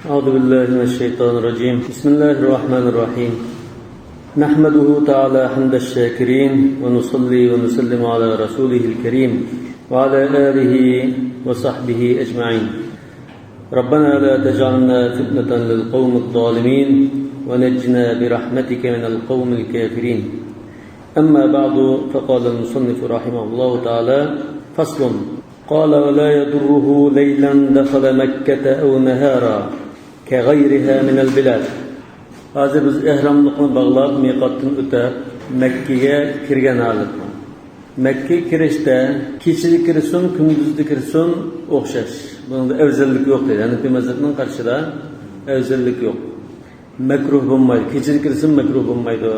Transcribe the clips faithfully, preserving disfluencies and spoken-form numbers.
أعوذ بالله من الشيطان الرجيم. بسم الله الرحمن الرحيم. نحمده تعالى حمد الشاكرين، ونصلي ونسلم على رسوله الكريم وعلى آله وصحبه أجمعين. ربنا لا تجعلنا فتنة للقوم الظالمين، ونجنا برحمتك من القوم الكافرين. أما بعد، فقال المصنف رحمه الله تعالى: فصل. قال: ولا يضره ليلا دخل مكة أو نهارا كغيرها من البلاد. ھازىر بىز ئېھراملىقنى باغلاپ، مىقاتتىن ئۆتۈپ، مەككىگە كىرگەن ھالەتتە. مەككىگە كىرىشتە كېچىدە كىرسۇن، كۈندۈزدە كىرسۇن، ئوخشاش. بۇنىڭدا ئەۋزەللىك يوق دەيدۇ. ھەنەفىي مەزھەپنىڭ قارىشىدا ئەۋزەللىك يوق. مەكرۇھ بولمايدۇ. كېچىدە كىرسۇن، مەكرۇھ بولمايدۇ.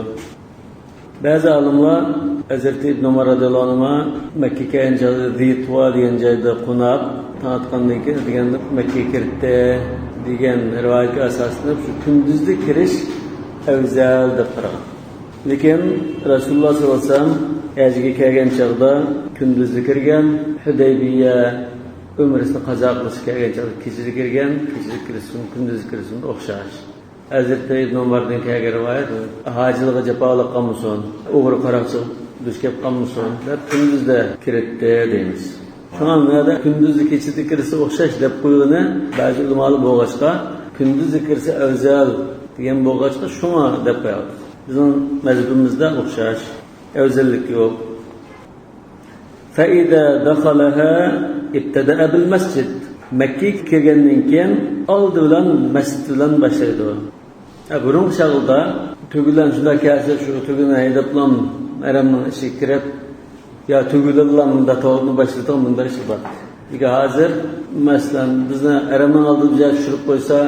بەزى ئالىملار ھەزرىتى ئىبن ئۆمەر رەزىياللاھۇ ئەنھۇما مەككىگە كەلگەن چاغدا زىتۇۋا دېگەن جايدا قوناپ، تاڭ ئاتقاندىن كېيىن دېگەندە مەككىگە كىردى دېگەن رىۋايەتكە ئاساسلىنىپ، شۇ كۈندۈزدە كىرىش ئەۋزەل دەپ قارىغان. لېكىن رەسۇلۇللاھ سەللەللاھۇ ئەلەيھى ۋەسەللەم ھەجگە كەلگەن چاغدا كۈندۈزدە كىرگەن، ھۇدەيبىيە ئۆمرىسىنى قازا قىلىشقا كەلگەن چاغدا كېچىدە كىرگەن، كېچىدە كىرسۇن، كۈندۈزدە كىرسۇن ئوخشاش. ھەزرىتى ئىبن ئۆمەردىن كەلگەن رىۋايەت، ھاجىلىققا جاپالىق قالمىسۇن، ئوغرى قاراقچىغا دۇچ كەپ قالمىسۇن دەپ كۈندۈزدە كىرەتتى دەيمىز. شۇڭا مۇنەدە كۈندۈزدە كېچىدە كىرسە ئوخشاش دەپ قويغىنى بەزى ئۆلىمالار بولغاچقا، كۈندۈزدە كىرسە ئەۋزەل دېگەن بولغاچقا، شۇڭا دەپ قويۇۋاتىدۇ. بىزنىڭ مەزھىپىمىزدە ئوخشاش، ئەۋزەللىك يوق. فإذا دخلها ابتدأ بالمسجد. مەككىگە كىرگەندىن كېيىن ئالدى بىلەن مەسچىت بىلەن باشلايدۇ. ھە، بۇرۇنقى چاغدا تۆگىلەرنى شۇنداق كەلسە، شۇ تۆگىنى ھەيدەپلا ھەرەمنىڭ ئىچىگە كىرىپ، يا تۆگىلەرلا مۇنداق تاۋاپنى باشلىدىغان مۇنداق ئىشلار بار. لېكىن ھازىر، مەسىلەن، بىزنى ھەرەمنىڭ ئالدىدا بىر يەرگە چۈشۈرۈپ قويسا،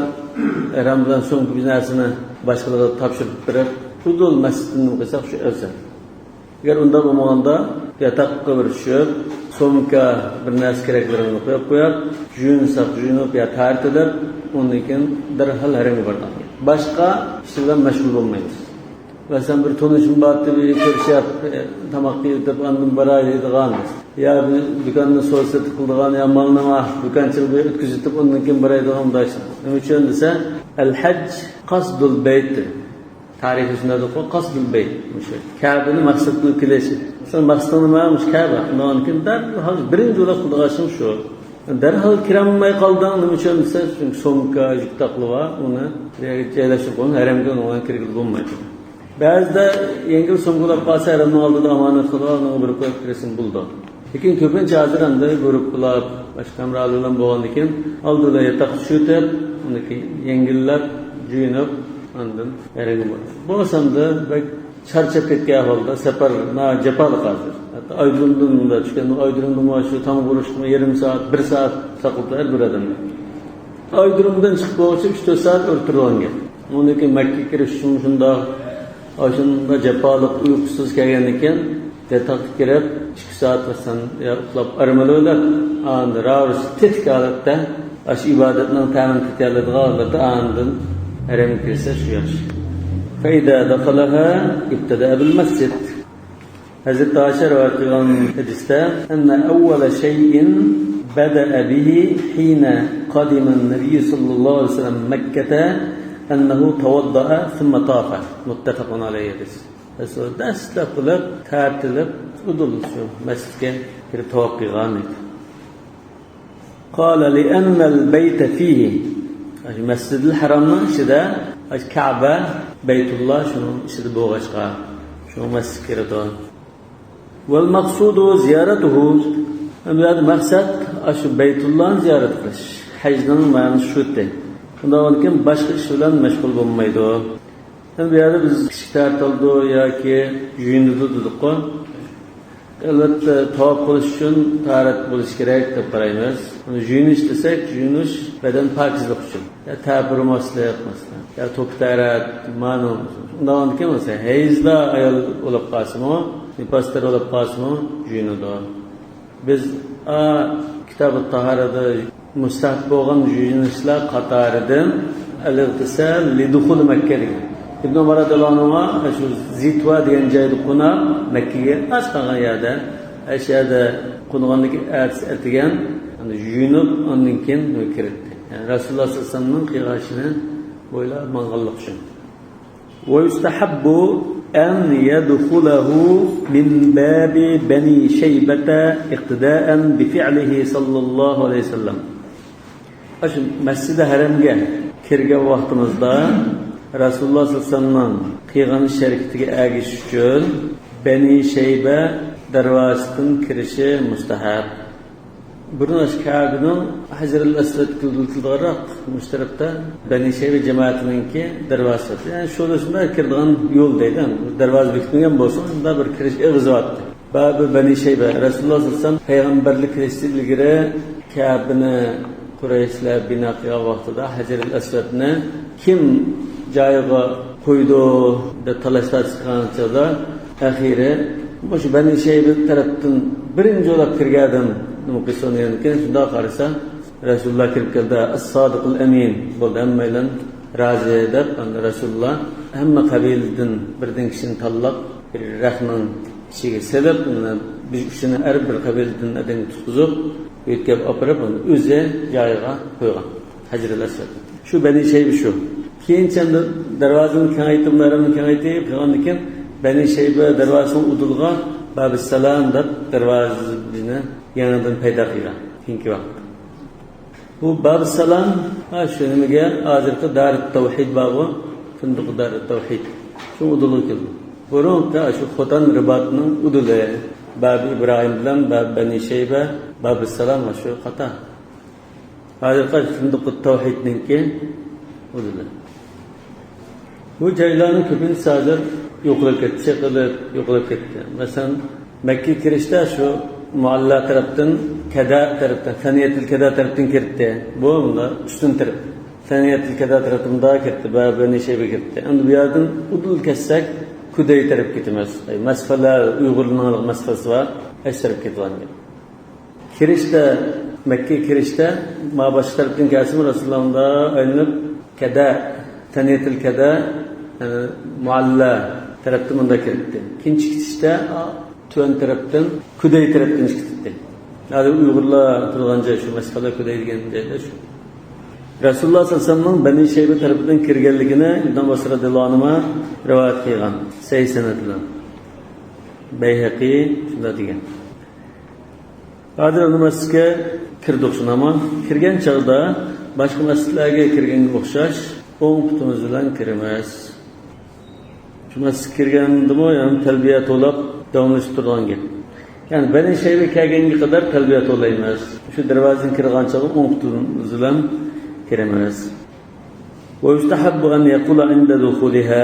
ھەرەم بىلەن سومكا بىر نەرسىنى باشقىلارغا تاپشۇرۇپ بېرىپ، ئۇدۇل مەسچىتتىن قىلساق شۇ ئەۋزەل. ئەگەر ئۇنداق بولمىغاندا، ياتاققا بىر چۈشۈپ، سومكا، بىر نەرسە كېرەكلىرىمىزنى قويۇپ قويۇپ، يۇيۇنساق يۇيۇنۇپ يا تارتىلىپ، ئۇندىن كېيىن دەرھال ھەرەمگە بارىدىغان. باشقا ئىشلار بىلەن مەشغۇل بولمايمىز. مەسىلەن، بىر تونۇشۇم بارتى، بىر كۆرۈشۈپ، تاماق يەپ ئاندىن باراي دەيدىغان. يا بىر دۇكاننى سودا سېتىق قىلىدىغان، يا مالنى مانا دۇكانچىغا بىر ئۆتكۈزۈۋېتىپ ئاندىن كېيىن باراي دەيدىغان مۇنداق ئىشلار. نېمە ئۈچۈن دېسە، الحج قصد البيت. تارىخى شۇنداق دەپتۇ، قەسدۇل بەيت، مۇشۇ كەبىنى مەقسەت قىلىپ كېلىش. سەن مەقسىتىڭ نېمە؟ مۇشۇ كەبە. ئۇنىڭدىن كېيىن دەرھال بىرىنچى بولۇپ قىلىدىغان ئىشىڭ شۇ. دەرھال كىرەلمەي قالدىڭ، نېمە ئۈچۈن دېسە، چۈنكى سومكا، يۈك تاقلىۋا، ئۇنى بىر يەرگە جايلاشتۇرۇپ قويۇڭ، ھەرەمگە ئۇنىڭ بىلەن كىرگىلى بولمايدۇ. بەزىدە يەڭگىل سومكىلاپ قالسا، ھەرەمنىڭ ئالدىدا ئامانەت قىلىپ، ئۇنىڭغا بېرىپ قويۇپ كىرسىمۇ بولىدۇ. لېكىن كۆپىنچە ھازىر ئەمدى گۇرۇپپىلار، باشقا ھەمراھلار بىلەن بولغاندىكىن، ئالدىدا ياتاق چۈشۈرتۈپ، ئۇنىڭدىن كېيىن يەڭگىللەپ، جۇيۇنۇپ، ئاندىن ھەرەمگە بارىدۇ. بولمىسا ئەمدى بەك چارچاپ كەتكەن ئەھۋالدا سەپەر ناھايىتى جاپالىق ھازىر. ھەتتا ئايرودرومدىن مۇنداق چۈشكەن، ئايرودرومدىمۇ شۇ تامغا ئۇرۇشتىمۇ يېرىم سائەت، بىر سائەت ساقلىتىدۇ ھەر بىر ئادەمنى. ئايرودرومدىن چىقىپ بولغۇچە ئۈچ تۆت سائەت ئۆتتۈرىدىغان گەپ. ئۇنىڭدىن كېيىن مەككىگە كىرىش ئۈچۈن شۇنداق، ئاشۇنداق جاپالىق، ئۇيقۇسىز كەلگەندىن كېيىن، ياتاققا كىرىپ، ئىككى سائەت مەسىلەن، يا ئۇخلاپ ئارام ئېلىۋېلىپ، ئاندىن راۋۇرۇس تېتىك ھالەتتە، ئاشۇ ئىبادەتنىڭ تەمىنى تېتىيالىدىغان ھالەتتە ئاندىن ھەرەمگە كىرسە شۇ ياخشى. فإذا دخلها ابتدأ بالمسجد. ھەزرىتى ئائىشە رىۋايەت قىلغان ھەدىستە، أن أول شيء بدأ به حين قدم النبي صلى الله عليه وسلم مكة أنه توضأ ثم طاف. متفق عليه. رەسۇل دەسلەپ قىلىپ، تارتىلىپ، ئۇدۇل شۇ مەسچىتكە كىرىپ تاۋاپ قىلغان ئىدى. قال لأن البيت فيه. ئاشۇ مەسجىدىل ھەرامنىڭ ئىچىدە، ئاشۇ كەبە، بەيتۇللا شۇنىڭ ئىچىدە بولغاچقا، شۇ مەسچىتكە كىرىدۇ. والمقصود زيارته. بۇ يەردە مەقسەت ئاشۇ بەيتۇللانى زىيارەت قىلىش. ھەجنىڭ مەنىسى شۇ ئىدى. شۇنداق بولغاندىكىن باشقا ئىش بىلەن مەشغۇل بولمايدۇ. ئەمدى بۇ يەردە بىز كىچىك تارتىلىدۇ ياكى يۇيۇنىدۇ دېدۇققۇ. ئەلۋەتتە، تاۋاپ قىلىش ئۈچۈن تاھارەت بولۇشى كېرەك دەپ قارايمىز. يۇيۇنۇش دېسەك، يۇيۇنۇش بەدەن پاكىزلىق ئۈچۈن. يا تەپۈرماسلىق، مەسىلەن، يا توپا تەرەت، مانىڭ ئۈچۈن. ئۇنداق بولغاندىكىن، مەسىلەن، ھەيزدا ئايال بولۇپ قالسىمۇ، نىپاستار بولۇپ قالسىمۇ يۇيۇنىدۇ. بىز، ئا، كىتابى تاھارەتتە مۇستەھەب بولغان يۇيۇنۇشلار قاتارىدىن الاغتسال لدخول مەككە دېگەن. ئىبن ئۆمەر رەزىياللاھۇ ئەنھۇما شۇ زىتۋا دېگەن جايدا قوناپ، مەككىگە ئاز قالغان يەردە، ئاشۇ يەردە قونغاندىكى ئەتىسى ئەتىگەن، يەنى يۇيۇنۇپ، ئاندىن كېيىن كىرەتتى. يەنى رەسۇلۇللاھ سەللەللاھۇ ئەلەيھى ۋەسەللەمنىڭ قىلغان ئىشىنى بويلاپ ماڭغانلىق ئۈچۈن. ويستحب أن يدخله من باب بني شيبة اقتداء بفعله صلى الله عليه وسلم. ئاشۇ مەسجىدى ھەرەمگە كىرگەن ۋاقتىمىزدا رەسۇلۇللاھ سەللەللاھۇ ئەلەيھى ۋەسەللەمنىڭ قىلغان ئىش ھەرىكىتىگە ئەگىشىش ئۈچۈن بەنى شەيبە دەرۋازىسىدىن كىرىشى مۇستەھەب. بۇرۇن ئاشۇ كەبىنىڭ ھەجەرۇل ئەسۋەد كۆزىتىلىدىغانراق مۇشۇ تەرەپتە بەنى شەيبە جامائىتىنىڭكى دەرۋازىسى. يەنى شۇ شۇنداق كىرىدىغان يول دەيدۇ. دەرۋازا بېكىتمىگەن بولسا، شۇنداق بىر كىرىش ئېغىزى بارتى. بابۇ بەنى شەيبە، رەسۇلۇللاھ سەللەللاھۇ ئەلەيھى ۋەسەللەم پەيغەمبەرلىك كىرىشتىن ئىلگىرى كەبىنى قۇرەيشلەر بىنا قىلغان ۋاقتىدا ھەجەرۇل ئەسۋەدنى كىم جايىغا قويىدۇ دەپ تالاش تارتىش قىلغان چاغدا، ئەخىرى مۇشۇ بەنى شەيبە تەرەپتىن بىرىنچى بولاپ كىرگەندىن نېمە قىلسۇن دېگەندىكىن، شۇنداق قارىسا، رەسۇلۇللاھ كىرىپ كەلدى، ئەس-سادىقۇل ئەمىن بولدى، ھەممەيلەن رازى دەپ، ئەمدى رەسۇلۇللاھ ھەممە قەبىلىدىن بىردىن كىشىنى تاللاپ، بىر رەخنىڭ ئىچىگە سېلىپ، ئۇنى بىر ئۈچىنى ئەر، بىر قەبىلىدىن ئادەمگە تۇتقۇزۇپ، يۆتكەپ ئاپىرىپ، ئۇنى ئۆزى جايىغا قويغان. ھەجەرۇل ئەسۋەد. شۇ بەنى شەيبە شۇ. كېيىنچە ئەمدى دەرۋازىنى كېڭەيتىپ، مۇنارىنى كېڭەيتىپ قىلغاندىن كېيىن، بەنى شەيبە دەرۋازىسىنىڭ ئۇدۇلىغا بابۇسسالام دەپ دەرۋازىنى يېڭىدىن پەيدا قىلغان. كېيىنكى ۋاقىتتا. بۇ بابۇسسالام، ھا، شۇ نېمىگە، ھازىرقى دارىت تەۋھىد بارغۇ، فۇندۇق دارىت تەۋھىد. شۇ ئۇدۇلغا كېلىدۇ. بۇرۇنقى شۇ خوتەن رىباتنىڭ ئۇدۇلى، بابى ئىبراھىم بىلەن بابى بەنى شەيبە، بابۇسسالام شۇ قاتار. ھازىرقى فۇندۇق تەۋھىدنىڭكى ئۇدۇلى. بۇ جايلارنىڭ كۆپىنچىسى ھازىر يوقىلىپ كەتتى، چېقىلىپ يوقىلىپ كەتتى. مەسىلەن، مەككە كىرىشتە شۇ مۇئەللا تەرەپتىن، كەدە تەرەپتىن، سەنىيەتۇل كەدە تەرەپتىن كىردى. بۇ مۇنداق ئۈستۈن تەرەپ. سەنىيەتۇل كەدە تەرەپتىن مۇنداق كىردى، بەنى شەيبە كىردى. ئەمدى بۇ يەردىن ئۇدۇل كەتسەك، كۇدەي تەرەپ كېتىمىز. ئەي، مەسخەلە، ئۇيغۇرلارنىڭ مەسخەلىسى بار، ئەش تەرەپ كېتىدىغان گەپ. كىرىشتە، مەككىگە كىرىشتە، ما باشقا تەرەپتىن كەلسىمۇ، رەسۇلۇللاھ ئۇندا ئايلىنىپ، كەدە، سەنىيەتۇل كەدە، يەنى مۇئەللا تەرەپتىن مۇنداق كىرىپتى. كېيىن چىقىشتا، تۆۋەن تەرەپتىن، كۇدەي تەرەپتىن چىقىپتى. ھازىر ئۇيغۇرلار تۇرغان جاي شۇ، مەسخەلە كۇدەي دېگەن جايدا شۇ. رەسۇلۇللاھ سەللەللاھۇ ئەلەيھى ۋەسەللەمنىڭ بەنى شەيبە تەرىپىدىن كىرگەنلىكىنى ئىبن ئابباس رەزىيەللاھۇ ئەنھۇما رىۋايەت قىلغان، سەھىھ سەنەد بىلەن. بەيھەقى شۇنداق دېگەن. ھازىر ئەمدى مەسچىتكە كىردۇق، شۇنداقمۇ؟ كىرگەن چاغدا باشقا مەسچىتلەرگە كىرگەنگە ئوخشاش ئوڭ پۇتىمىز بىلەن كىرىمىز. شۇ مەسچىتكە كىرگەندىمۇ يەنە تەلبىيە توۋلاپ داۋاملىشىپ تۇرىدىغان گەپ. يەنى بەنى شەيبە كەلگەنگە قەدەر تەلبىيە توۋلايمىز. شۇ دەرۋازىدىن كىرىدىغان چاغدا ئوڭ پۇتىمىز بىلەن كىرىمىز. ويستحب أن يقول عند دخولها.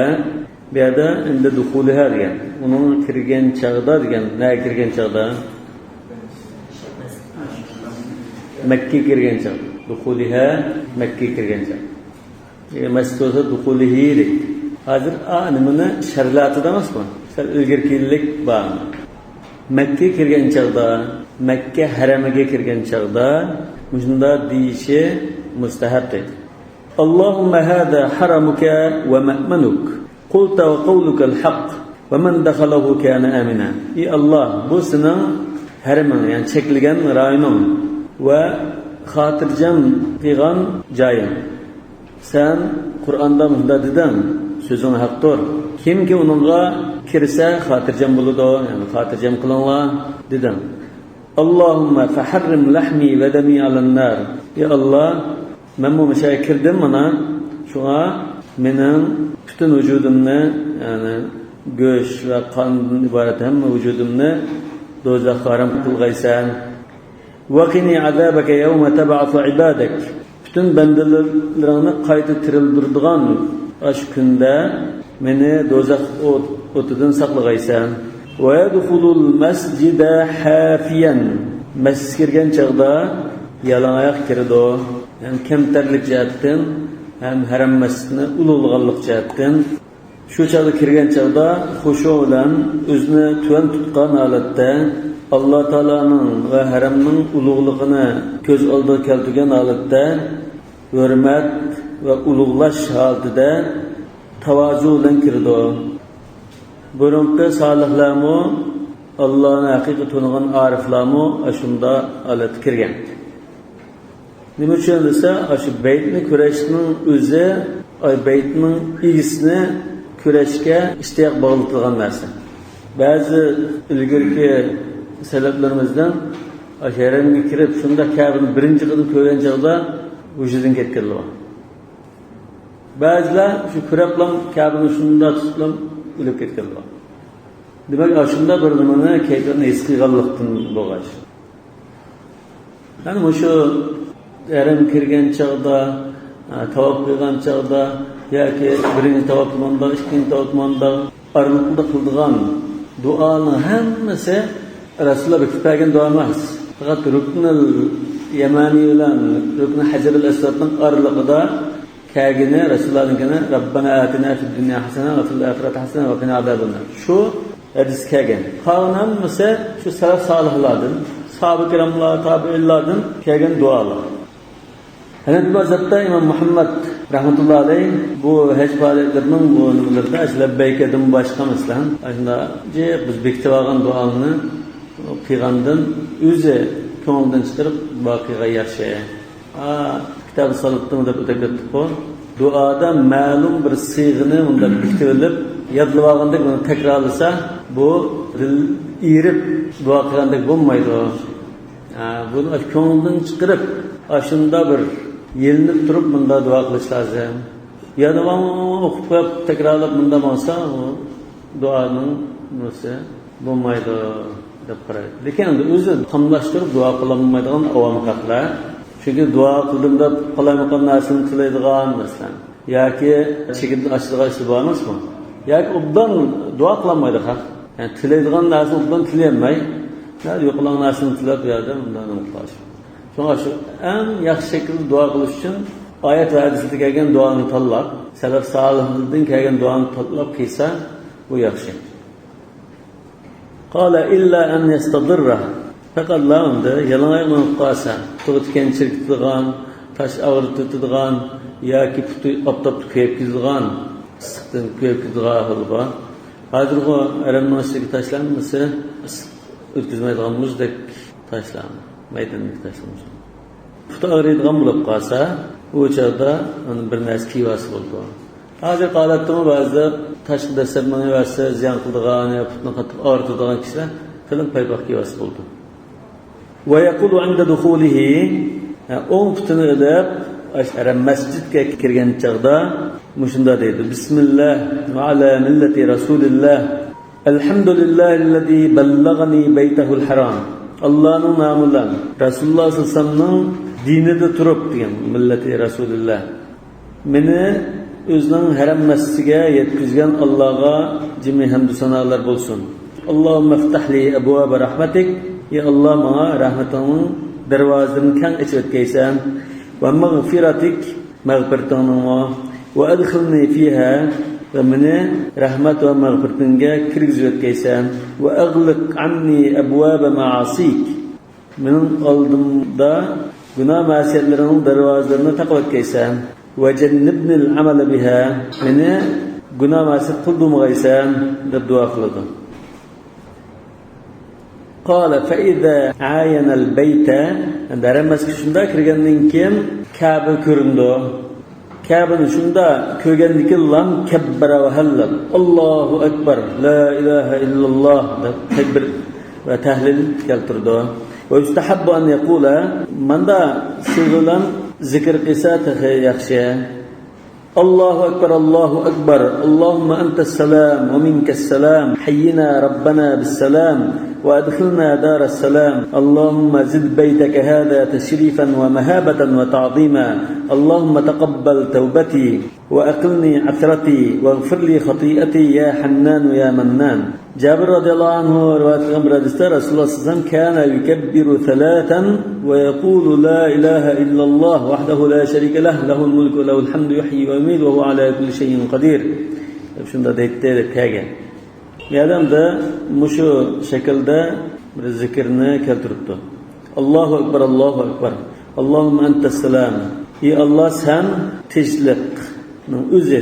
بۇ يەردە عند دخولها دېگەن. ئۇنىڭ كىرگەن چاغدا دېگەن. نەگە كىرگەن چاغدا؟ مەككىگە كىرگەن چاغدا. دخولها، مەككىگە كىرگەن چاغدا. ئەگەر مەسچىت بولسا دخولىھى دەيدۇ. ھازىر ئا نېمىنى شەرھلەۋاتىدۇ ئەمەسمۇ؟ سەل ئىلگىرى كېيىنلىك بار. مەككىگە كىرگەن چاغدا، مەككە ھەرەمىگە كىرگەن چاغدا مۇشۇنداق دېيىشى مۇستەھەب دەيدۇ. اللهم هذا حرمك ومأمنك، قلت وقولك الحق، ومن دخله كان آمنا. ئى ئاللاھ، بۇ سېنىڭ ھەرىمىڭ، يەنى چەكلىگەن رايونۇڭ ۋە خاتىرجەم قىلغان جايىڭ. سەن قۇرئاندا مۇنداق دېدىڭ، سۆزۈڭ ھەقتۇر. كىمكى ئۇنىڭغا كىرسە خاتىرجەم بولىدۇ، يەنى خاتىرجەم قىلىڭلار دېدىڭ. اللهم فحرم لحمي ودمي على النار. ئى ئاللاھ، مەنمۇ مۇشۇ يەرگە كىردىم مانا، شۇڭا مېنىڭ پۈتۈن ۋۇجۇدۇمنى، يەنى گۆش ۋە قاندىن ئىبارەت ھەممە ۋۇجۇدۇمنى دوزاخقا ھارام قىلغايسەن. وقني عذابك يوم تبعث عبادك. پۈتۈن بەندىلىرىڭنى قايتا تىرىلدۈرىدىغان ئاشۇ كۈندە مېنى دوزاخ ئوت-، ئوتىدىن ساقلىغايسەن. ويدخل المسجد حافيا. مەسچىتكە كىرگەن چاغدا يالاڭ ئاياق كىرىدۇ. ھەم كەمتەرلىك جەھەتتىن، ھەم ھەرەم مەسچىتنى ئۇلۇغلىغانلىق جەھەتتىن. شۇ چاغدا كىرگەن چاغدا خۇشۇ بىلەن ئۆزىنى تۆۋەن تۇتقان ھالەتتە، ئاللا تائالانىڭ ۋە ھەرەمنىڭ ئۇلۇغلۇقىنى كۆز ئالدىغا كەلتۈرگەن ھالەتتە، ھۆرمەت ۋە ئۇلۇغلاش ھالىتىدە تاۋازۇ بىلەن كىرىدۇ. بۇرۇنقى سالىھلارمۇ، ئاللانى ھەقىقىي تونۇغان ئارىفلارمۇ ئاشۇنداق ھالەتتە كىرگەن. نېمە ئۈچۈن دېسە، ئاشۇ بەيتنى كۆرۈشنىڭ ئۆزى، ئاي، بەيتنىڭ ئىگىسىنى كۆرۈشكە ئىشتىياق باغلىتىدىغان نەرسە. بەزى ئىلگىرىكى سەلەپلىرىمىزدىن ئاشۇ ھەرەمگە كىرىپ، شۇنداق كەبىنى بىرىنچى قېتىم كۆرگەن چاغدا ھوشىدىن كەتكەنلەر بار. بەزىلەر شۇ كۆرەپلا كەبىنى شۇنداق تۇتۇپلا ئۆلۈپ كەتكەنلەر بار. دېمەك، ئاشۇنداق بىر نېمىنى، كەيپىياتنى ھېس قىلغانلىقتىن بولغاچ. يەنى مۇشۇ ھەرەم كىرگەن چاغدا، ئە، تاۋاپ قىلغان چاغدا ياكى بىرىنچى تاۋاپتا مۇنداق، ئىككىنچى تاۋاپتا مۇنداق ئارىلىقتا قىلىدىغان دۇئانىڭ ھەممىسى رەسۇلۇللا بېكىتىپ بەرگەن دۇئا ئەمەس. پەقەت رۇكنۇل يەمانى بىلەن رۇكنى ھەجەرۇل ئەسۋەدنىڭ ئارىلىقىدا كەلگىنى، رەسۇلۇللانىڭكىنى، رەببەنا ئاتىنا فىد دۇنيا ھەسەنە ۋە فىل ئاخىرەتى ھەسەنە ۋە قىنا ئازابەننار. شۇ ھەدىس كەلگەن. قالغان ھەممىسى شۇ سەلەف سالىھلاردىن، ساھابە كىراملار، تابىئىنلاردىن كەلگەن دۇئالار. ھەنەپىي مەزھەپتە ئىمام مۇھەممەد رەھمەتۇللا ئەلەيھ بۇ ھەج پائالىيەتلىرىنىڭ بۇ نېمىلىرىدە ئاشۇ لەببەيكەدىن باشقا، مەسىلەن، ئاشۇنداق جىق بىز بېكىتىۋالغان دۇئانى قىلغاندىن ئۆزى كۆڭلىدىن چىقىرىپ دۇئا قىلغان ياخشى. ھا، كىتاب سالىتتىمۇ دەپ ئۆتۈپ كەتتۇققۇ. دۇئادا مەلۇم بىر سىيغىنى مۇنداق بېكىتىۋېلىپ، يادلىۋالغاندەك ئۇنى تەكرارلىسا، بۇ دىل ئېرىپ دۇئا قىلغاندەك بولمايدۇ. ھا، بۇنى كۆڭلىدىن چىقىرىپ، ئاشۇنداق بىر يېلىنىپ تۇرۇپ مۇنداق دۇئا قىلىش لازىم. يادلىۋالغان ئوقۇپ قويۇپ تەكرارلاپ مۇنداق ماڭسا، ئۇ دۇئانىڭ نېمىسى بولمايدۇ دەپ قارايدۇ. لېكىن ئەمدى ئۆزى تاملاشتۇرۇپ دۇئا قىلالمايدىغان ئاۋام خەقلەر. چۈنكى دۇئا قىلدىم دەپ قالايمىقان نەرسىنى تىلەيدىغان، مەسىلەن، ياكى چېكىدىن ئاشىدىغان ئىشلار بار ئەمەسمۇ؟ ياكى ئوبدان دۇئا قىلالمايدۇ خەق. يەنى تىلەيدىغان نەرسىنى ئوبدان تىلىيەلمەي، يوقىلاڭ نەرسىنى تىلەپ، بۇ يەردە مۇنداق نېمە قىلىش. شۇڭا شۇ ئەڭ ياخشى شەكىلدە دۇئا قىلىش ئۈچۈن ئايەت ۋە ھەدىستە كەلگەن دۇئانى تاللاپ، سەلەف سالىھلاردىن كەلگەن دۇئانى تاللاپ قىلسا، بۇ ياخشى. قال إلا أن يستضر. پەقەتلا ئەمدى يالاڭ ئاياق مېڭىپ قالسا، پۇتىغا تىكەن چىركىتىدىغان، تاش ئاغرىتىدىغان ياكى پۇتى ئاپتاپتا كۆيۈپ كېتىدىغان، ئىسسىقتىن كۆيۈپ كېتىدىغان ئەھۋالى بار. ھازىرغۇ ھەرەمنىڭ ئىچىدىكى تاشلارمۇ ئىسسىق ئۆتكۈزمەيدىغان مۇزدەك تاشلار، مەيداندىكى تاشلار. پۇتى ئاغرىيدىغان بولۇپ قالسا، ئۇ چاغدا ئۇنى بىر نەرسە كىيىۋالسا بولىدۇ. ھازىرقى ھالەتتىمۇ بەزىدە تاشقا دەسسەپ مېڭىۋەرسە، زىيان قىلىدىغان يا پۇتنى قاتتىق ئاغرىتىدىغان كىشىلەر قېلىن پايپاق كىيىۋالسا بولىدۇ. ويقول عند دخوله، ئوڭ پۇتىنى ئېلىپ، ئاشۇ ھەرەم مەسچىتكە كىرگەن چاغدا مۇشۇنداق دەيدۇ: بسم الله وعلى ملة رسول الله. الحمد لله الذي بلغني بيته الحرام. ئاللانىڭ نامى بىلەن، رەسۇلۇللا سەللەللاھۇ ئەلەيھى ۋەسەللەمنىڭ دىنىدا تۇرۇپ دېگەن، مىللەتى رەسۇلىللا. مېنى ئۆزىنىڭ ھەرەم مەسچىتىگە يەتكۈزگەن ئاللاغا جىمى ھەمدۇ سانالار بولسۇن. اللهم افتح لي أبواب رحمتك. ئى ئاللا، ماڭا رەھمىتىڭنىڭ دەرۋازىلىرىنى كەڭ ئېچىۋەتكەيسەن. ومغفرتك، مەغپىرىتىڭنىڭمۇ. وأدخلني فيها، ۋە مېنى رەھمەت ۋە مەغپىرىتىڭگە كىرگۈزۈۋەتكەيسەن. وأغلق عني أبواب معاصيك، مېنىڭ ئالدىمدا گۇناھ مەسىيەتلىرىنىڭ دەرۋازىلىرىنى تاقىۋەتكەيسەن. وجنبني العمل بها، مېنى گۇناھ مەسىيەت قىلدۇرمىغايسەن، دەپ دۇئا قىلىدۇ. قال فإذا عاين البيت، ئەمدى ھەرەم مەسچىتكە شۇنداق كىرگەندىن كېيىن كەبە كۆرۈنىدۇ. كەبىنى شۇنداق كۆرگەندىن كېيىن لام كەببەرە ۋە ھەللەل. ئاللاھۇ ئەكبەر، لا ئىلاھە ئىللاللاھ دەپ تەكبىر ۋە تەھلىل كەلتۈرىدۇ. ويستحب أن يقول، ماندا سىيغە بىلەن زىكىر قىلسا تېخى ياخشى. الله أكبر، الله أكبر، اللهم أنت السلام ومنك السلام، حينا ربنا بالسلام وأدخلنا دار السلام، اللهم زد بيتك هذا تشريفا ومهابة وتعظيما، اللهم تقبل توبتي وأقلني عثرتي واغفر لي خطيئتي يا حنان يا منان. جابىر رەزىياللاھۇ ئەنھۇ رىۋايەت قىلغان بىر ھەدىستە رەسۇلۇللاھ سەللەللاھۇ ئەلەيھى ۋەسەللەم كان يكبر ثلاثا ويقول لا إله إلا الله وحده لا شريك له، له الملك وله الحمد يحيي ويميت وهو على كل شيء قدير. دەپ شۇنداق دەيتتى دەپ كەلگەن. بۇ يەردە مۇشۇ شەكىلدە بىر زىكىرنى كەلتۈرۈپتۇ. الله أكبر، الله أكبر، اللهم أنت السلام. ئى ئاللا، سەن تىنچلىقنىڭ ئۆزى.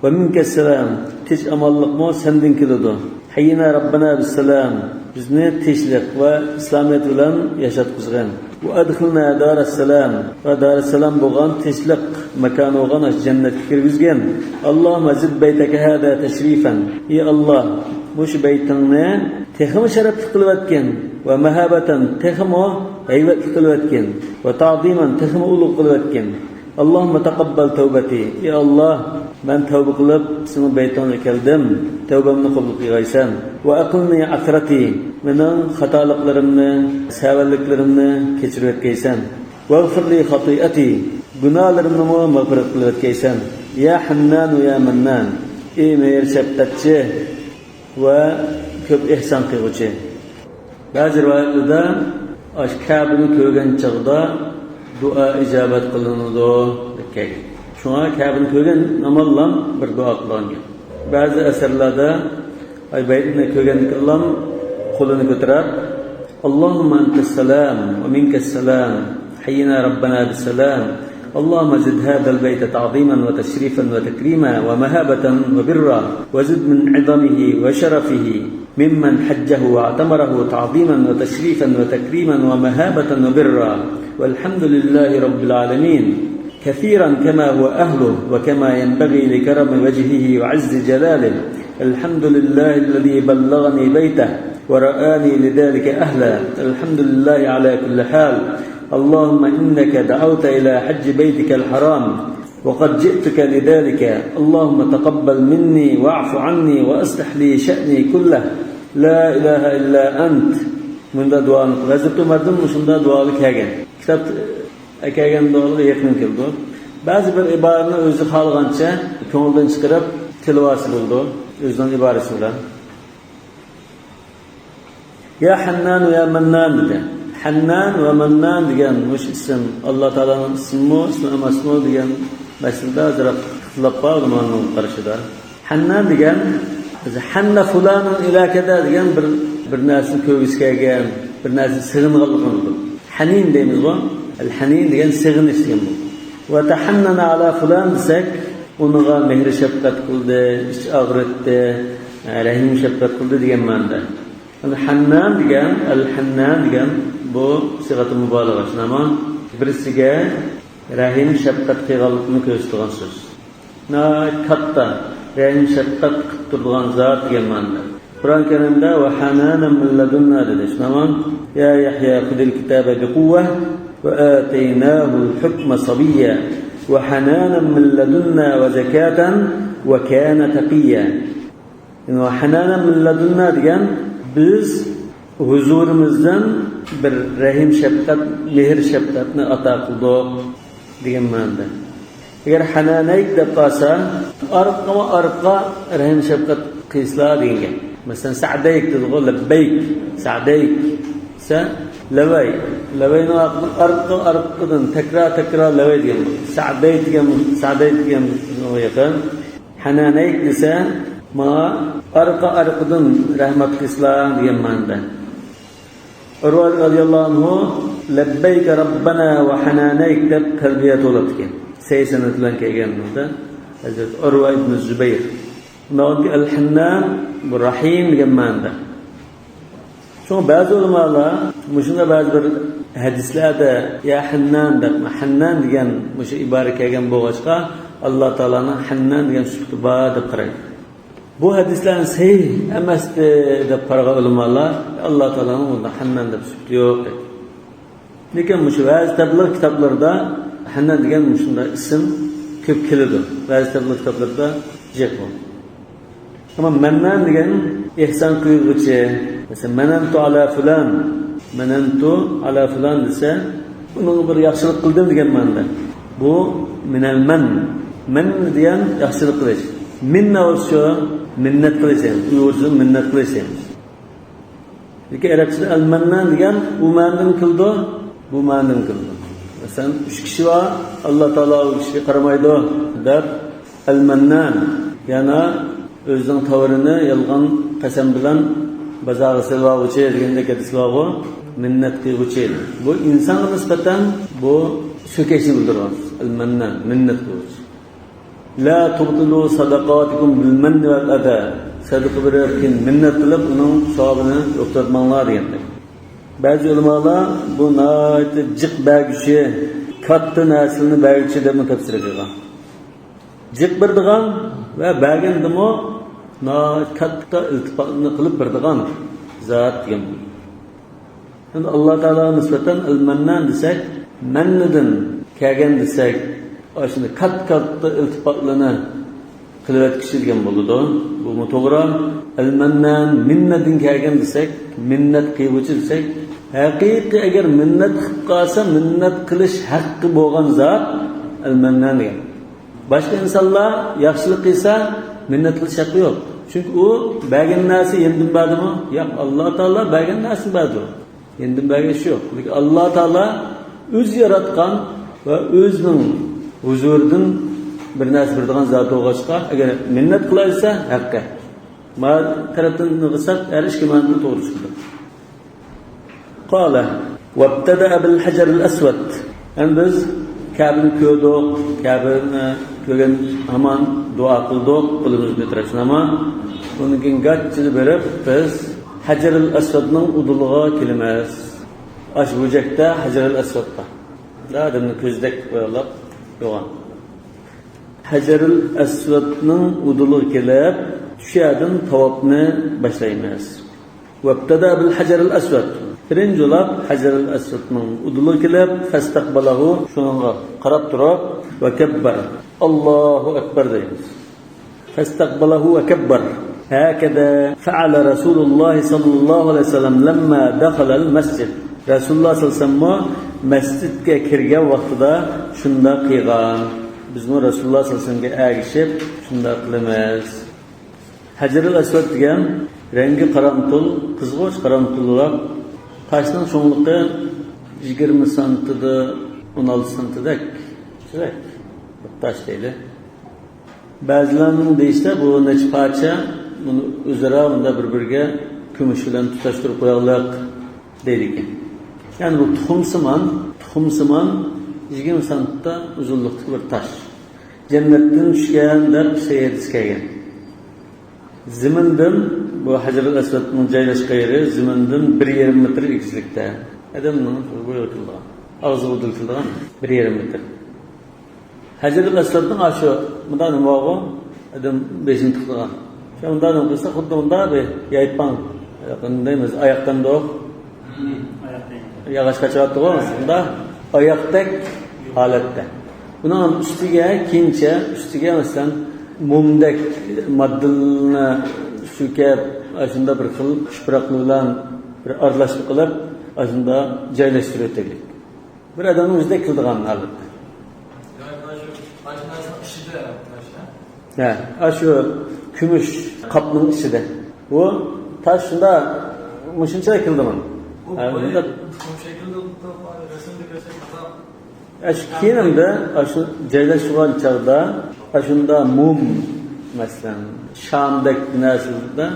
ومنك السلام، تىنچ ئامانلىقمۇ سەندىن كېلىدۇ. حينا ربنا بالسلام، بىزنى تىنچلىق ۋە ئىسلامىيەت بىلەن ياشاتقۇزغىن. وأدخلنا دار السلام، ۋە دارىسسالام بولغان، تىنچلىق ماكانى بولغان ئاشۇ جەننەتكە كىرگۈزگىن. اللهم زد بيتك هذا تشريفا، ئى ئاللا، مۇشۇ بەيتىڭنى تېخىمۇ شەرەپلىك قىلىۋەتكىن، ومهابة، تېخىمۇ ھەيۋەتلىك قىلىۋەتكىن، وتعظيما، تېخىمۇ ئۇلۇغ قىلىۋەتكىن. اللهم تقبل توبتي، ئى ئاللا، مەن تەۋبە قىلىپ سېنىڭ بەيتىڭگە كەلدىم، تەۋبەمنى قوبۇل قىلغايسەن. وأقلني عثرتي، مېنىڭ خاتالىقلىرىمنى، سەۋەنلىكلىرىمنى كەچۈرۈۋەتكەيسەن. واغفر لي خطيئتي، گۇناھلىرىمنىمۇ مەغپىرەت قىلىۋەتكەيسەن. يا حنان يا منان، ئى مېھىر شەپقەتچى ۋە كۆپ ئېھسان قىلغۇچى. بەزى رىۋايەتلەردە ئاشۇ كەبىنى كۆرگەن چاغدا دۇئا ئىجابەت قىلىنىدۇ دەپ كەلگەن. شۇڭا كەبىنى كۆرگەن ھامانلا بىر دۇئا قىلغان گەپ. بەزى ئەسەرلەردە ئاي بەيتنى كۆرگەندىكىنلا قولىنى كۆتۈرۈپ، اللهم أنت السلام ومنك السلام، حينا ربنا بالسلام، اللهم زد هذا البيت تعظيما وتشريفا وتكريما ومهابة وبرا، وزد من عظمه وشرفه ممن حجه واعتمره تعظيما وتشريفا وتكريما ومهابة وبرا، والحمد لله رب العالمين، كثيرا كما هو أهله وكما ينبغي لكرم وجهه وعز جلاله. الحمد لله الذي بلغني بيته ورآني لذلك أهلا. الحمد لله على كل حال. اللهم إنك دعوت إلى حج بيتك الحرام وقد جئتك لذلك. اللهم تقبل مني واعف عني وأصلح لي شأني كله. لا إله إلا أنت. مۇنداق دۇئانى قىل. ھەزرىتى ئۆمەردىن مۇشۇنداق دۇئالار كەلگەن. كىتاب ئەكەلگەن دۇئالىرى يېقىن كېلىدۇ. بەزى بىر ئىبارىنى ئۆزى خالىغانچە كۆڭلىدىن چىقىرىپ تىلىۋالسا بولىدۇ، ئۆزىنىڭ ئىبارىسى بىلەن. يا حنان يا منان دېدى. ھەننان ۋە مەننان دېگەن مۇشۇ ئىسىم ئاللا تائالانىڭ ئىسمىمۇ، ئىسمى ئەمەسمۇ دېگەن مەسىلىدە ئازراق ئىختىلاپ بار ئۆلىمانىڭ قارىشىدا. ھەننان دېگەن، ھەننە فۇلانۇن ئىلە كەزا دېگەن بىر، بىر نەرسىنى كۆرگۈسى كەلگەن، بىر نەرسىنى سېغىنغانلىقىنى بىلدۈرىدۇ. ھەنىن دەيمىزغۇ؟ ئەل ھەنىن دېگەن سېغىنىش دېگەن بولىدۇ. ۋە تەھەننەنە ئەلا فۇلان دېسەك، ئۇنىڭغا مېھرى شەپقەت قىلدى، ئىچ ئاغرىتتى، رەھىم شەپقەت قىلدى دېگەن مەنىدە. ئەمدى ھەننان دېگەن، ئەل ھەننان دېگەن بۇ سىغەتۇ مۇبالىغە، شۇنداقمۇ؟ بىرسىگە رەھىم شەپقەت قىلغانلىقىنى كۆرسىتىدىغان سۆز. ناھايىتى كاتتا، رەھىم شەپقەت قىلىپ تۇرىدىغان زات دېگەن مەنىدە. قۇرئان كەرىمدە ۋە ھەنانەن مىن لەدۇننا دېدى، شۇنداقمۇ؟ يا يەھيا خۇزىل كىتابە بىقۇۋۋە ۋە ئاتەيناھۇل ھۇكمە سەبىييە ۋە ھەنانەن مىن لەدۇننا ۋە زەكاتەن ۋە كانە تەقىييە. يەنى ھەنانەن مىن لەدۇننا دېگەن، بىز ھۇزۇرىمىزدىن بىر رەھىم شەپقەت، مېھىر شەپقەتنى ئاتا قىلدۇق دېگەن مەنىدە. ئەگەر ھەنانەيك دەپ قالسا، ئارقىمۇ ئارقا رەھىم شەپقەت قىلسىلا دېگەن گەپ. مەسىلەن، سەئدەيك دېدىغۇ، لەببەيك، سەئدەيك دېسە، لەۋەي. لەۋەينىڭ ئارقىدىن ئارقا ئارقىدىن تەكرار تەكرار لەۋەي دېگەن. سەئدەيك دېگەن، سەئدەيك دېگەن يېقىن. ھەنانەيك دېسە، ماڭا ئارقا ئارقىدىن رەھمەت قىلسىلا دېگەن مەنىدە. ئۇرۋا رەزىياللاھۇ ئەنھۇ لەببەيكە رەببەنا ۋە ھەنانەيك دەپ تەلبىيە توۋلاپتىكەن. سەي سەنەد بىلەن كەلگەن بۇندا ھەزرەت ئۇرۋا ئىبنى زۇبەير. ئۇنداق ئەل ھەننان، بۇ رەھىم دېگەن مەنىدە. شۇڭا بەزى ئۆلىمالار مۇشۇنداق بەزى بىر ھەدىسلەردە يا ھەننان دەپ، ھەننان دېگەن مۇشۇ ئىبارە كەلگەن بولغاچقا، ئاللا تائالانىڭ ھەننان دېگەن سۈپىتى بار دەپ قارايدۇ. بۇ ھەدىسلەرنى سەھىھ ئەمەستى دەپ قارىغان ئۆلىمالار، ئاللا تائالانىڭ بۇنداق ھەننان دەپ سۈپىتى يوق دەيدۇ. لېكىن مۇشۇ ۋەز تەبلىغ كىتابلىرىدا ھەننان دېگەن مۇشۇنداق ئىسىم كۆپ كېلىدۇ. ۋەز تەبلىغ كىتابلىرىدا جىق بۇ. ئەمما مەننان دېگەن ئېھسان قىلغۇچى. مەسىلەن، مەنەنتۇ ئالا فۇلان، مەنەنتۇ ئالا فۇلان دېسە، ئۇنىڭغا بىر ياخشىلىق قىلدىم دېگەن مەنىدە. بۇ مىنەل مەن. مەن دېگەن ياخشىلىق قىلىش. مىننە بولسا شۇ مىننەت قىلىش دېگەن. ئۇيغۇرچىدا مىننەت قىلىش دېگەن. لېكىن ئەرەبچىدە ئەل مەننان دېگەن ئۇ مەنىدىن كېلىدۇ، بۇ مەنىدىن كېلىدۇ. مەسىلەن، ئۈچ كىشى بار، ئاللا تائالا ئۇ كىشىگە قارىمايدۇ دەپ، ئەل مەننان، يەنى ئۆزىنىڭ تاۋىرىنى يالغان قەسەم بىلەن بازارغا سېلىۋالغۇچى دېگەندەك ھەدىس بارغۇ، مىننەت قىلغۇچى. بۇ ئىنسانغا نىسبەتەن بۇ سۆكۈشنى بىلدۈرىدۇ. ئەل مەننان، مىننەت قىلغۇچى. لا تبطلوا صدقاتكم بالمن والأذى. سەدىقە بېرىپ، كېيىن مىننەت قىلىپ، ئۇنىڭ ساۋابىنى يوقىتىۋەتمەڭلار دېگەندەك. بەزى ئۆلىمالار بۇ ناھايىتى جىق بەرگۈچى، كاتتا نەرسىلەرنى بەرگۈچى دەپمۇ تەپسىر قىلغان. جىق بېرىدىغان ۋە بەرگەندىمۇ ناھايىتى كاتتا ئىلتىپاتنى قىلىپ بېرىدىغان زات دېگەن. ئەمدى ئاللا تائالاغا نىسبەتەن ئەل-مەننان دېسەك، مەننىدىن كەلگەن دېسەك، ئاشۇنداق كات-، كاتتا ئىلتىپاتلىرىنى قىلىۋەتكۈچى دېگەن بولىدۇ. بۇمۇ توغرا. ئەل-مەننان، مىننەدىن كەلگەن دېسەك، مىننەت قىلغۇچى دېسەك، ھەقىقىي ئەگەر مىننەت قىلىپ قالسا، مىننەت قىلىش ھەققى بولغان زات ئەل-مەننان دېگەن. باشقا ئىنسانلار ياخشىلىق قىلسا، مىننەت قىلىش ھەققى يوق. چۈنكى ئۇ بەرگەن نەرسە يېنىدىن بەردىمۇ؟ ياق، ئاللا تائالا بەرگەن نەرسىنى بەردى. يېنىدىن بەرگەن ئىش يوق. لېكىن ئاللا تائالا ئۆزى ياراتقان ۋە ئۆزىنىڭ ھۇزۇرىدىن بىر نەرسە بېرىدىغان زات بولغاچقا، ئەگەر مىننەت قىلايسا، ھەققى. ما تەرەپتىن قىلساق، ھەر ئىككى مەنىدە توغرا چىقىدۇ. قال، وابتدأ بالحجر الأسود. ئەمدى بىز كەبىنى كۆردۇق، كەبىنى كۆرگەن ھامان دۇئا قىلدۇق، قولىمىزنى تىرەشنى ھامان. ئۇنىڭ كېيىن گاچچىدا بېرىپ، بىز ھەجەرىل ئەسۋەدنىڭ ئۇدۇلىغا كېلىمىز. ئاشۇ بۇرجەكتە ھەجەرىل ئەسۋەد بار. ئادەمنىڭ كۆزىدەك بوياپ قويغان. ھەجەرىل ئەسۋەدنىڭ ئۇدۇلىغا كېلىپ، شۇ يەردىن تاۋاپنى باشلايمىز. وابتدأ بالحجر الأسود. بىرىنچى بولاپ ھەجەرىل ئەسۋەدنىڭ ئۇدۇلىغا كېلىپ، فاستقبله، شۇنىڭغا قاراپ تۇرۇپ، وكبر، ئاللاھۇ ئەكبەر دەيمىز. فاستقبله وكبر. هكذا فعل رسول الله صلى الله عليه وسلم لما دخل المسجد. رەسۇلۇللاھ سەللەللاھۇ ئەلەيھى ۋەسەللەممۇ مەسچىتكە كىرگەن ۋاقتىدا شۇنداق قىلغان. بىزمۇ رەسۇلۇللاھ سەللەللاھۇ ئەلەيھى ۋەسەللەمگە ئەگىشىپ شۇنداق قىلىمىز. ھەجەرىل ئەسۋەد دېگەن رەڭگى قارامتۇل، قىزغۇچ قارامتۇلراق، تاشنىڭ چوڭلۇقى يىگىرمە سانتىدا، ئون ئالتە سانتىدەك، شۇنداق بىر تاش دەيلى. بەزىلەرنىڭ دېيىشىچە، بۇ نەچچە پارچە، بۇنى ئۆزئارا بۇنداق بىر-بىرىگە كۈمۈش بىلەن تۇتاشتۇرۇپ قويغانلىق دەيدىكەن. يەنى بۇ تۇخۇمسىمان، تۇخۇمسىمان يىگىرمە سانتىدا ئۇزۇنلۇقتىكى بىر تاش. جەننەتتىن چۈشكەن دەپ سەھىھ ھەدىس كەلگەن. زېمىندىن، بۇ ھەجەرىل ئەسۋەدنىڭ جايلاشقان يېرى زېمىندىن بىر يېرىم مېتىر ئېگىزلىكتە. ئادەمنىڭ بويىغا كېلىدىغان، ئاغزىغا ئۇدۇل كېلىدىغان بىر يېرىم مېتىر. ھەجەرىل ئەسۋەدنىڭ ئاشۇ مۇنداق نېمە بارغۇ، ئادەم بېشىنى تىقىدىغان. شۇ مۇنداق نېمە قىلسا، خۇددى مۇنداق بىر يايپاڭ، دەيمىز، ئاياق دەمدۇق. ياغاچ قاچىۋاتتىغۇ، شۇنداق ئاياقتەك ھالەتتە. بۇنىڭ ئۈستىگە كېيىنچە، ئۈستىگە مەسىلەن، مومدەك ماددىلارنى سۈركەپ، ئاشۇنداق بىر خىل تۇپراقلار بىلەن بىر ئارىلاشما قىلىپ، ئاشۇنداق جايلاشتۇرۇۋېتەيلى. بىر ئادەمنىڭ ئۆزىدەك قىلىدىغان ھالەتتە. يەنى مانا شۇ، مانا شۇ نەرسىنىڭ ئىچىدە تاش، ھە؟ ھە، ئاشۇ كۈمۈش قاپنىڭ ئىچىدە. بۇ تاش شۇنداق، مۇشۇنچە كېلىدىغان. بۇ ھە، بۇنى بۇنداق بۇ شەكىلدە تۇرۇپ، رەسىمدە كۆرسەك، مۇنداق. ئاشۇ كېيىنىمدە، ئاشۇ جايلاشتۇرغان چاغدا، ئاشۇندا موم، مەسىلەن، شامدەك نەرسىلەردە،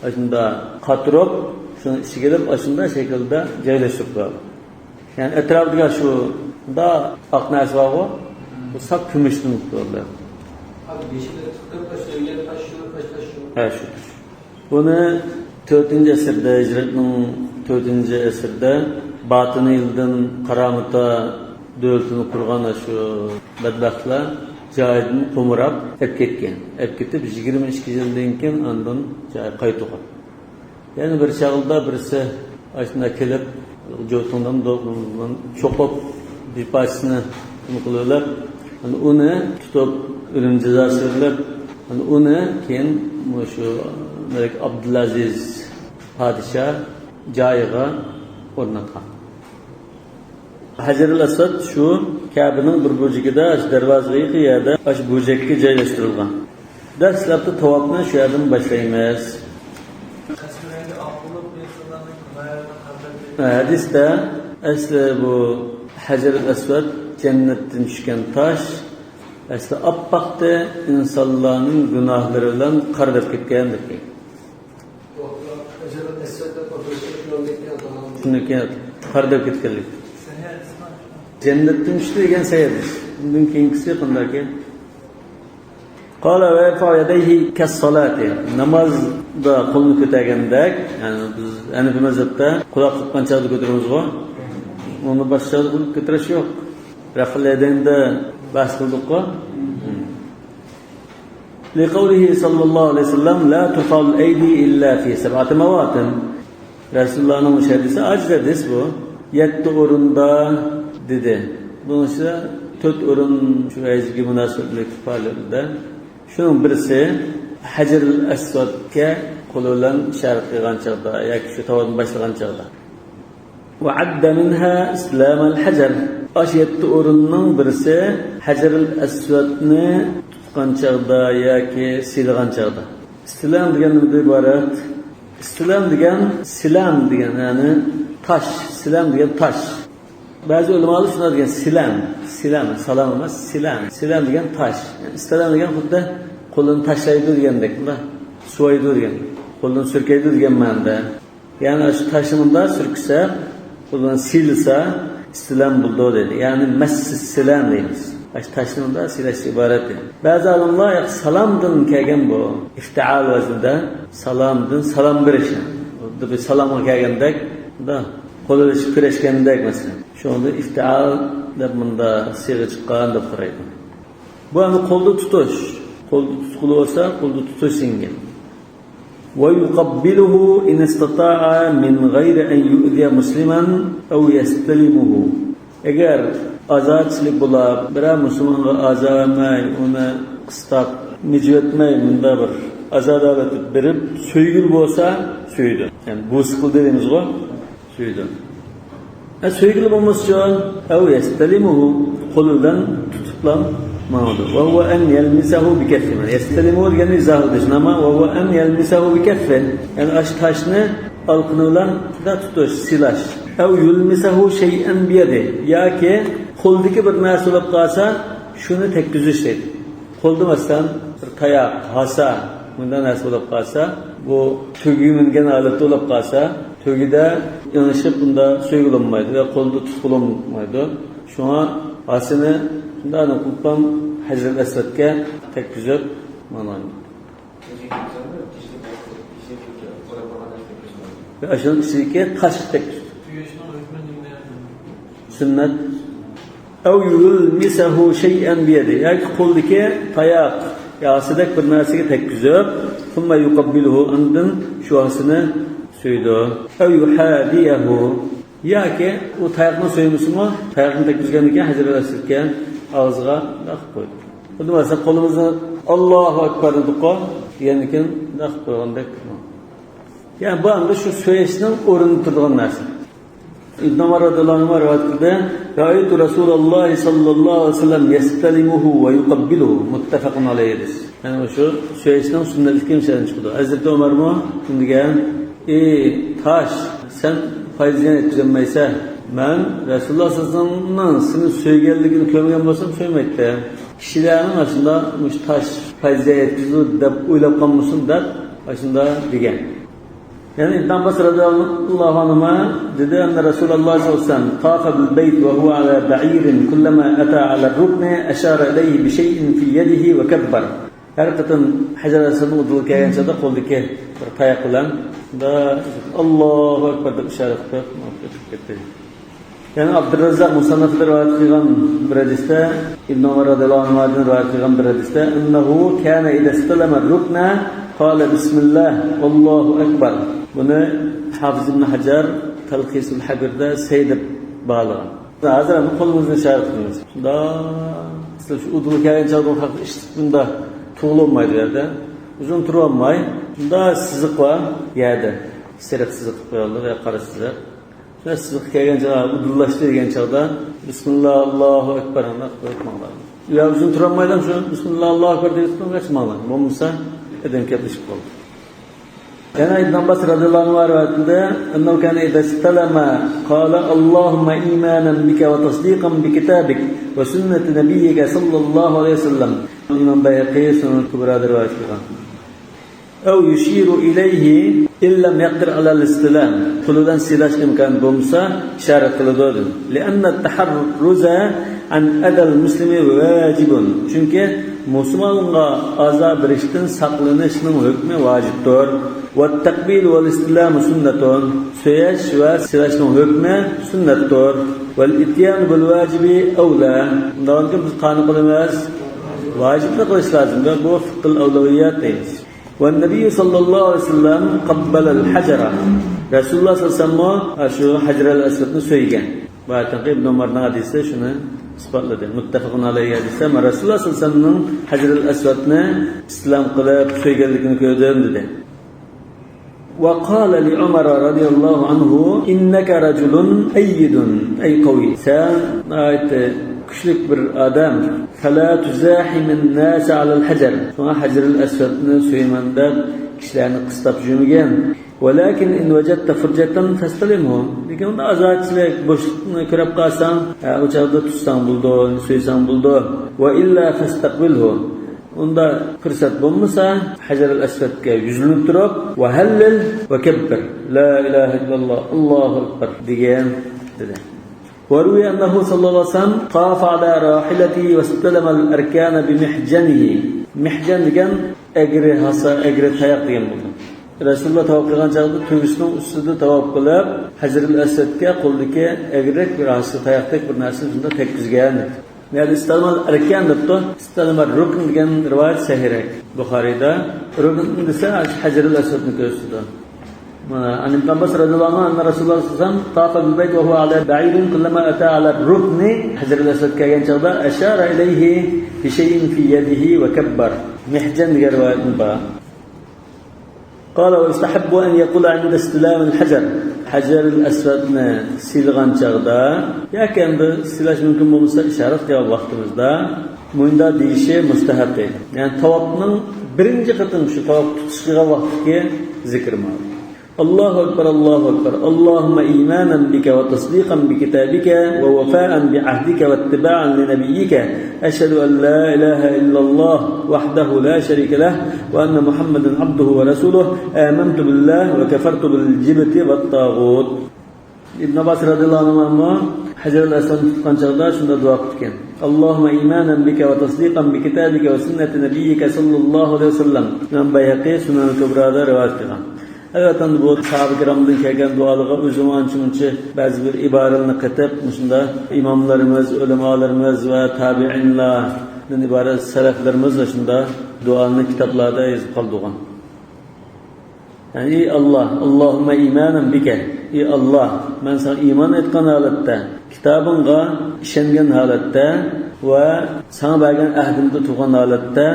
ئاشۇندا قاتۇرۇپ، شۇنى ئىچىگە ئېلىپ، ئاشۇنداق شەكىلدە جايلاشتۇرۇپ قويىدۇ. يەنى ئەتراپىدىكى شۇ مۇنداق ئاق نەرسە بارغۇ، بۇ ساپ كۈمۈشتىن قىلىنغان. ھە، شۇ. بۇنى تۆتىنچى ئەسىردە، ھىجرەتنىڭ تۆتىنچى ئەسىردە باتىنىيلىدىن قارامىتا دۆلىتىنى قۇرغان شۇ بەدبەختلەر جايىدىن قومۇراپ ئەپ كەتكەن. ئەپ كېتىپ، يىگىرمە ئىككى يىلدىن كېيىن ئاندىن جايى قايتۇرغان. يەنە بىر چاغدا بىرسى ئاشۇنداق كېلىپ، جوتۇڭدىن چوقۇپ بىر پارچىسىنى نېمە قىلىۋېلىپ، ئۇنى تۇتۇپ، ئۆلۈم جازاسى بېرىلىپ، ئۇنى كېيىن مۇشۇ مەلىك ئابدۇلئەزىز پادىشاھ جايىغا ئورناتقان. ھەجەرۇل ئەسۋەد شۇ كەبىنىڭ بىر بۇرجىكىدا، ئاشۇ دەرۋازىغا يېقىن يەردە، ئاشۇ بۇرجەككە جايلاشتۇرۇلغان. دەسلەپتە تاۋاپنى شۇ يەردىن باشلايمىز. ھەدىستە ئەسلى بۇ ھەجەرۇل ئەسۋەد جەننەتتىن چۈشكەن تاش، ئەسلى ئاپئاقتى، ئىنسانلارنىڭ گۇناھلىرى بىلەن قارىداپ كەتكەن دەپ. شۇندىن كېيىن قارىداپ كەتكەنلىك. جەننەتتىن چۈشتى دېگەن سەھىھ ھەدىس. ئۇندىن كېيىنكىسى قانداق ئىكەن؟ قال ويرفع يديه كالصلاة. نامازدا قولىنى كۆتەرگەندەك، يەنى بىز ھەنىفىي مەزھەپتە قۇلاق تۇتقان چاغدا كۆتۈرىمىزغۇ؟ ئۇنى باشقا چاغدا كۆتۈرۈش يوق. رفع اليدين دە بەھس قىلدۇققۇ؟ لقوله صلى الله عليه وسلم: لا ترفع الأيدي إلا في سبعة مواطن. رەسۇلۇللانىڭ مۇشۇ ھەدىسى ئاجىز ھەدىس بۇ. يەتتە ئورۇندا دېدى. بۇنىڭ ئىچىدە تۆت ئورۇن شۇ ھەجگە مۇناسىۋەتلىك ئىپادىلەردە. شۇنىڭ بىرسى، ھەجەرۇل ئەسۋەدكە قولى بىلەن ئىشارە قىلغان چاغدا ياكى شۇ تاۋاپنى باشلىغان چاغدا. وعد منها استلام الحجر. ئاشۇ يەتتە ئورۇننىڭ بىرسى ھەجەرۇل ئەسۋەدنى تۇتقان چاغدا ياكى سىيلىغان چاغدا. ئىستىلام دېگەن نېمىدىن ئىبارەت؟ ئىستىلام دېگەن، سىلام دېگەن، يەنى تاش. سىلام دېگەن تاش. بەزى ئۆلىمالار شۇنداق دېگەن، سىلام، سىلام، سالام ئەمەس، سىلام. سىلام دېگەن تاش. ئىستىلام دېگەن خۇددى قولىنى تاشلايدۇ دېگەندەك، مۇنداق سۇۋايدۇ دېگەن، قولىنى سۈركەيدۇ دېگەن مەنىدە. يەنى ئاشۇ تاشنى مۇنداق سۈركىسە، قولىنى سىيلىسا، ئىستىلام بولىدۇ دېدى. يەنى مەسسى سىلام دەيمىز. ئاشۇ تاشنى مۇنداق سىيلاشتىن ئىبارەت دېدى. بەزى ئالىملار ياق، سالامدىن كەلگەن بۇ. ئىفتىئال ۋەزنىدە سالامدىن سالام بېرىش. خۇددى بىر سالامغا كەلگەندەك، مۇنداق قول ئېلىشىپ كۆرۈشكەندەك مەسىلەن. شۇنىڭدىن ئىفتىئال دەپ مۇنداق سىيغا چىققان دەپ قارايدۇ. بۇ ئەمدى قولدا تۇتۇش. قولدا تۇتقىلى بولسا، قولدا تۇتۇش دېگەن. ويقبله إن استطاع من غير أن يؤذي مسلما أو يستلمه. ئەگەر ئازادىچىلىك بولاپ، بىرەر مۇسۇلمانغا ئازا بەرمەي، ئۇنى قىستاپ، مىجىۋەتمەي، مۇنداق بىر ئازادە بېرىپ سۆيگىلى بولسا، سۆيىدۇ. يەنى بوسا قىلدى دەيمىزغۇ؟ سۆيىدۇ. ھە، سۆيگۈلۈك بولمىسىچۇ؟ أو يستلمه، قولى بىلەن تۇتۇپلا ماڭىدۇ. وهو أن يلمسه بكفه. يستلمه دېگەننى ئىزاھلىدى. نېمە؟ وهو أن يلمسه بكفه. يەنى ئاشۇ تاشنى ئالىقىنى بىلەن شۇنداق تۇتۇش، سىيلاش. أو يلمسه شيئا بيده. ياكى قولىدىكى بىر نەرسە بولۇپ قالسا، شۇنى تەگكۈزۈش دەيدۇ. قولدا مەسىلەن بىر تاياق، ھاسا، مۇنداق نەرسە بولۇپ قالسا، بۇ تۆگىگە مىنگەن ھالەتتە بولۇپ قالسا، تۆگىدە ئېڭىشىپ بۇنداق سۆيگىلى بولمايدۇ ۋە قولدا تۇتقىلى بولمايدۇ. شۇڭا ھاسىنى شۇنداق قىلىپ ھەجەرۇل ئەسۋەدكە تەگكۈزۈپ مانا. ۋە ئاشۇنىڭ ئىچىدىكى تاشقا تەگكۈزۈپ. سۈننەت. أو يلمسه شيئا بيده. ياكى قولىدىكى تاياق يا ھاسىدەك بىر نەرسىگە تەگكۈزۈپ، ثم يقبله، ئاندىن شۇ ھاسىنى سۆيىدۇ. أو يحاذيه. ياكى ئۇ تاياقنى سۆيمىسىمۇ، تاياقنى تەگكۈزگەندىن كېيىن ھەجەرۇل ئەسۋەدكە ئاغزىغا مۇنداق قىلىپ قويىدۇ. بۇنى مەسىلەن قولىمىزنى ئاللاھۇ ئەكبەر دېدۇققۇ، دېگەندىن كېيىن مۇنداق قىلىپ قويغاندەك. يەنى بۇ ئەمدى شۇ سۆيۈشنىڭ ئورنىدا تۇرىدىغان نەرسە. ئىبن ئۆمەر رەزىياللاھۇ ئەنھۇما رىۋايەت قىلدى، رأيت رسول الله صلى الله عليه وسلم يستلمه ويقبله، متفق عليه. يەنى شۇ سۆيۈشنىڭ سۈننەتلىكى مۇشۇندىن چىقىدۇ. ھەزرىتى ئۆمەرمۇ شۇنى دېگەن، ئى تاش، سەن پايدا زىيان يەتكۈزەلمەيسەن. مەن رەسۇلۇللاھ سەللەللاھۇ ئەلەيھى ۋەسەللەمنىڭ سېنى سۆيگەنلىكىنى كۆرمىگەن بولسام سۆيمەيتتىم. كىشىلەرنىڭ ئاشۇنداق مۇشۇ تاش پايدا زىيان يەتكۈزىدۇ دەپ ئويلاپ قالمىسۇن دەپ ئاشۇنداق دېگەن. يەنى ئىبن ئابباس رەزىياللاھۇ ئەنھۇما دېدى، أن رسول الله صلى الله عليه وسلم طاف بالبيت وهو على بعير، كلما أتى على الركن أشار إليه بشيء في يده وكبر. ھەر قېتىم ھەجەر ئەسۋەدنىڭ ئۇدۇلىغا كەلگەن چاغدا قولىدىكى بىر تاياق بىلەن ئاللاھۇ ئەكبەر دەپ ئىشارە قىلىپ ئۆتۈپ كەتتى. يەنى ئابدۇررەززاق مۇسەننەفىدە رىۋايەت قىلغان بىر ھەدىستە، ئىبن ئۆمەر رەزىياللاھۇ ئەنھۇمادىن رىۋايەت قىلغان بىر ھەدىستە، أنه كان إذا استلم الركن قال بسم الله والله أكبر. بۇنى ھافىز ئىبن ھەجەر تەلخىسۇل ھەبىردە سەھىھ دەپ باھالىغان. ھازىر ئەمدى قولىمىزنى ئىشارە قىلىمىز. شۇنداق، شۇ ئۇدۇلغا كەلگەن چاغدا ئىشلىتىپ بۇنداق تۇغۇلۇپ بولمايدۇ يەردە. ئۇزۇن تۇرۇۋالماي، شۇنداق سىزىق بار يەردە. سېرىق سىزىق قىلىپ قويۇلىدۇ ۋە قارا سىزىق. شۇ سىزىققا كەلگەن چاغدا، ئۇدۇللاشتى دېگەن چاغدا، بىسمىللا، ئاللاھۇ ئەكبەر، ئانداق قىلىپ ماڭىدۇ. يا ئۇزۇن تۇرالمايدۇ، شۇ بىسمىللا، ئاللاھۇ ئەكبەر دەپ تۇرغاچ ماڭىدۇ. بولمىسا، ئادەم كەپلىشىپ قالىدۇ. يەنە ئىبن ئابباس رەزىياللاھۇ ئەنھۇما رىۋايەت قىلدى، أنه كان إذا استلم قال اللهم إيمانا بك وتصديقا بكتابك وسنة نبيك صلى الله عليه وسلم. ئىمام بەيھەقى سۇنەن كۇبرادا رىۋايەت قىلغان. أو يشير إليه إن لم يقدر على الاستلام. قولى بىلەن سىيلاش ئىمكانى بولمىسا، ئىشارە قىلىدۇ دېدى. لأن التحرز عن أذى المسلم واجب. چۈنكى مۇسۇلمانغا ئەزا بېرىشتىن ساقلىنىشنىڭ ھۆكمى ۋاجىپتۇر. والتقبيل والاستلام سنة. سۆيۈش ۋە سىلاشنىڭ ھۆكمى سۈننەتتۇر. والإتيان بالواجب أولى. ئۇنداقتىن بىز قانى قىلىمىز. ۋاجىپنى قىلىش لازىم. بۇ فىقھۇل ئەۋلەۋىيات دەيمىز. والنبي صلى الله عليه وسلم قبل الحجر. رەسۇلۇللاھ سەللەللاھۇ ئەلەيھى ۋەسەللەممۇ شۇ ھەجرەل ئەسۋەدنى سۆيگەن. بۇ ھەدىسنى ئىبن ئۆمەرنىڭ ھەدىسى شۇنى ئىسپاتلىدى. مۇتتەفەقۇن ئەلەيھى ھەدىسى، مەن رەسۇلۇللاھ سەللەللاھۇ ئەلەيھى ۋەسەللەمنىڭ ھەجرەل ئەسۋەدنى ئىستىلام قىلىپ سۆيگەنلىكىنى كۆردۈم دېدى. وقال لعمر رضي الله عنه: إنك رجل أيد، أي قوي. سەن ناھايىتى كۈچلۈك بىر ئادەم. فلا تزاحم الناس على الحجر. شۇڭا ھەجرەل ئەسۋەدنى سۆيىمەن دەپ كىشىلەرنى قىستاپ يۈرمىگىن. ولكن إن وجدت فرجة فاستلمه. لېكىن ئۇندا ئازادىچىلىك، بوشلۇقنى كۆرۈپ قالساڭ، ھە، ئۇ چاغدا تۇتساڭ بولىدۇ، سۆيسەڭ بولىدۇ. وإلا فاستقبله. ئۇندا پۇرسەت بولمىسا، ھەجرەل ئەسۋەدكە يۈزلىنىپ تۇرۇپ، وهلل وكبر، لا إله إلا الله، الله أكبر دېگىن، دېدى. وروي أنه صلى الله عليه وسلم طاف على راحلته واستلم الأركان بمحجنه. مىھجەن دېگەن ئەگرى ھاسا، ئەگرى تاياق دېگەن بولىدۇ. رەسۇلۇللاھ تاۋاپ قىلغان چاغدا تۆگىسىنىڭ ئۈستىدە تاۋاپ قىلىپ، ھەجرەل ئەسۋەدكە قولىدىكى ئەگرىلىك بىر ھاسا تاياقتەك بىر نەرسىنى شۇنداق تەگكۈزگەن. يەنى ئىستەلمەل ئەركان دەپتۇ. ئىستەلمەل رۇكن دېگەن رىۋايەت سەھىھرەك بۇخارىيدا. رۇكن دېسە، ھەجرەل ئەسۋەدنى كۆرسىتىدۇ. مانا، عن ابن عباس رضي الله عنه أن رسول الله صلى الله عليه وسلم طاف بالبيت وهو على بعير، كلما أتى على الركن، ھەجرەل ئەسۋەدكە كەلگەن چاغدا، أشار إليه بشيء في يده وكبر. مىھجەن دېگەن رىۋايەتمۇ بار. قال: ويستحب أن يقول عند استلام الحجر. ھەجرەل ئەسۋەدنى سىيلىغان چاغدا ياكى ئەمدى سىيلاش مۇمكىن بولمىسا، ئىشارەت قىلغان ۋاقتىمىزدا مۇنداق دېيىشى مۇستەھەب دەيدۇ. يەنى تاۋاپنىڭ بىرىنچى قېتىم شۇ تاۋاپ تۇتۇش قىلغان ۋاقتىدىكى زىكرى مانا. الله أكبر، الله أكبر، اللهم إيمانا بك وتصديقا بكتابك ووفاء بعهدك واتباعا لنبيك، أشهد أن لا إله إلا الله وحده لا شريك له وأن محمدا عبده ورسوله، آمنت بالله وكفرت بالجبت والطاغوت. ئىبن ئابباس رەزىيەللاھۇ ئەنھۇمۇ ھەجرەل ئەسۋەدنى تۇتقان چاغدا شۇنداق دۇئا قىپتىكەن. اللهم إيمانا بك وتصديقا بكتابك وسنة نبيك صلى الله عليه وسلم. ئىمام بەيھەقى سۇنەن كۇبرادا رىۋايەت قىلغان. ئەلۋەتتە، بۇ ساھابە كىرامدىن كەلگەن دۇئالارغا ئۆزىمۇ ئانچە-مۇنچە بەزى بىر ئىبارىلەرنى قېتىپ، مۇشۇنداق ئىماملىرىمىز، ئۆلىمالىرىمىز ۋە تابىئىنلاردىن ئىبارەت سەلەفلىرىمىز شۇنداق دۇئانى كىتابلاردا يېزىپ قالدۇرغان. يەنى، ئى ئاللاھ، اللهم إيمانا بك، ئى ئاللاھ، مەن ساڭا ئىمان ئېيتقان ھالەتتە، كىتابىڭغا ئىشەنگەن ھالەتتە ۋە ساڭا بەرگەن ئەھدىمدە تۇرغان ھالەتتە،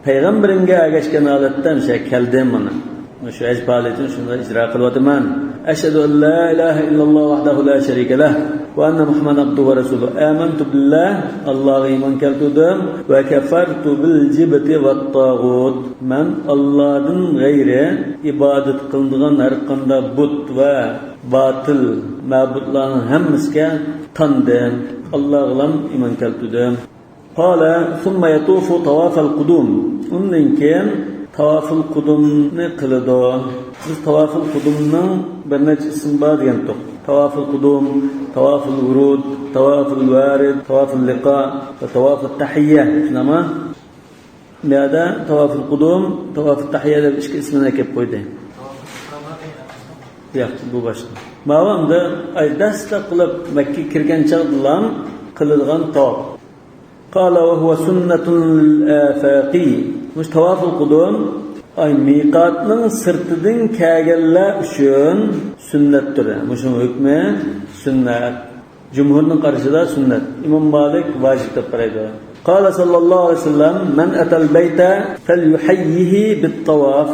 پەيغەمبىرىڭگە ئەگەشكەن ھالەتتە مۇشۇ يەرگە كەلدىم مانا. مۇشۇ ھەج پائالىيىتىنى شۇنداق ئىجرا قىلىۋاتىمەن. أشهد أن لا إله إلا الله وحده لا شريك له وأن محمدا عبده ورسوله. آمنت بالله، ئاللاھقا ئىمان كەلتۈردۈم. وكفرت بالجبت والطاغوت، مەن ئاللاھتىن غەيرى ئىبادەت قىلىنىدىغان ھەر قانداق بۇت ۋە باتىل مەبۇدلارنىڭ ھەممىسىگە تاندىم، ئاللاھقىلا ئىمان كەلتۈردۈم. قال ثم يطوف طواف القدوم. ئۇندىن كېيىن تاۋافۇل قۇدۇمنى قىلىدۇ. بىز تاۋافۇل قۇدۇمنىڭ بىر نەچچە ئىسمى بار دېگەنتۇق. تاۋافۇل قۇدۇم، تاۋافۇل ۋۇرۇد، تاۋافۇل ۋارد، تاۋافۇل لىقا ۋە تاۋافۇت تەھىيە. شۇنداقمۇ؟ بۇ يەردە تاۋافۇل قۇدۇم، تاۋافۇت تەھىيە دەپ ئىككى ئىسمىنى ئەكەپ قويدى. ياق، بۇ باشقا. ماۋۇ ئەمدى، ئاي، دەسلەپ قىلىپ مەككىگە كىرگەن چاغدىلا قىلىدىغان تاۋاپ. قال وهو سنة للآفاقي. مۇشۇ تاۋافۇل قۇدۇم، ئاي، مىقاتنىڭ سىرتىدىن كەلگەنلەر ئۈچۈن سۈننەتتۇر. مۇشۇنىڭ ھۆكمى سۈننەت. جۇمھۇرنىڭ قارىشىدا سۈننەت. ئىمام مالىك ۋاجىب دەپ قارايدۇ. قال صلى الله عليه وسلم: من أتى البيت فليحيه بالطواف.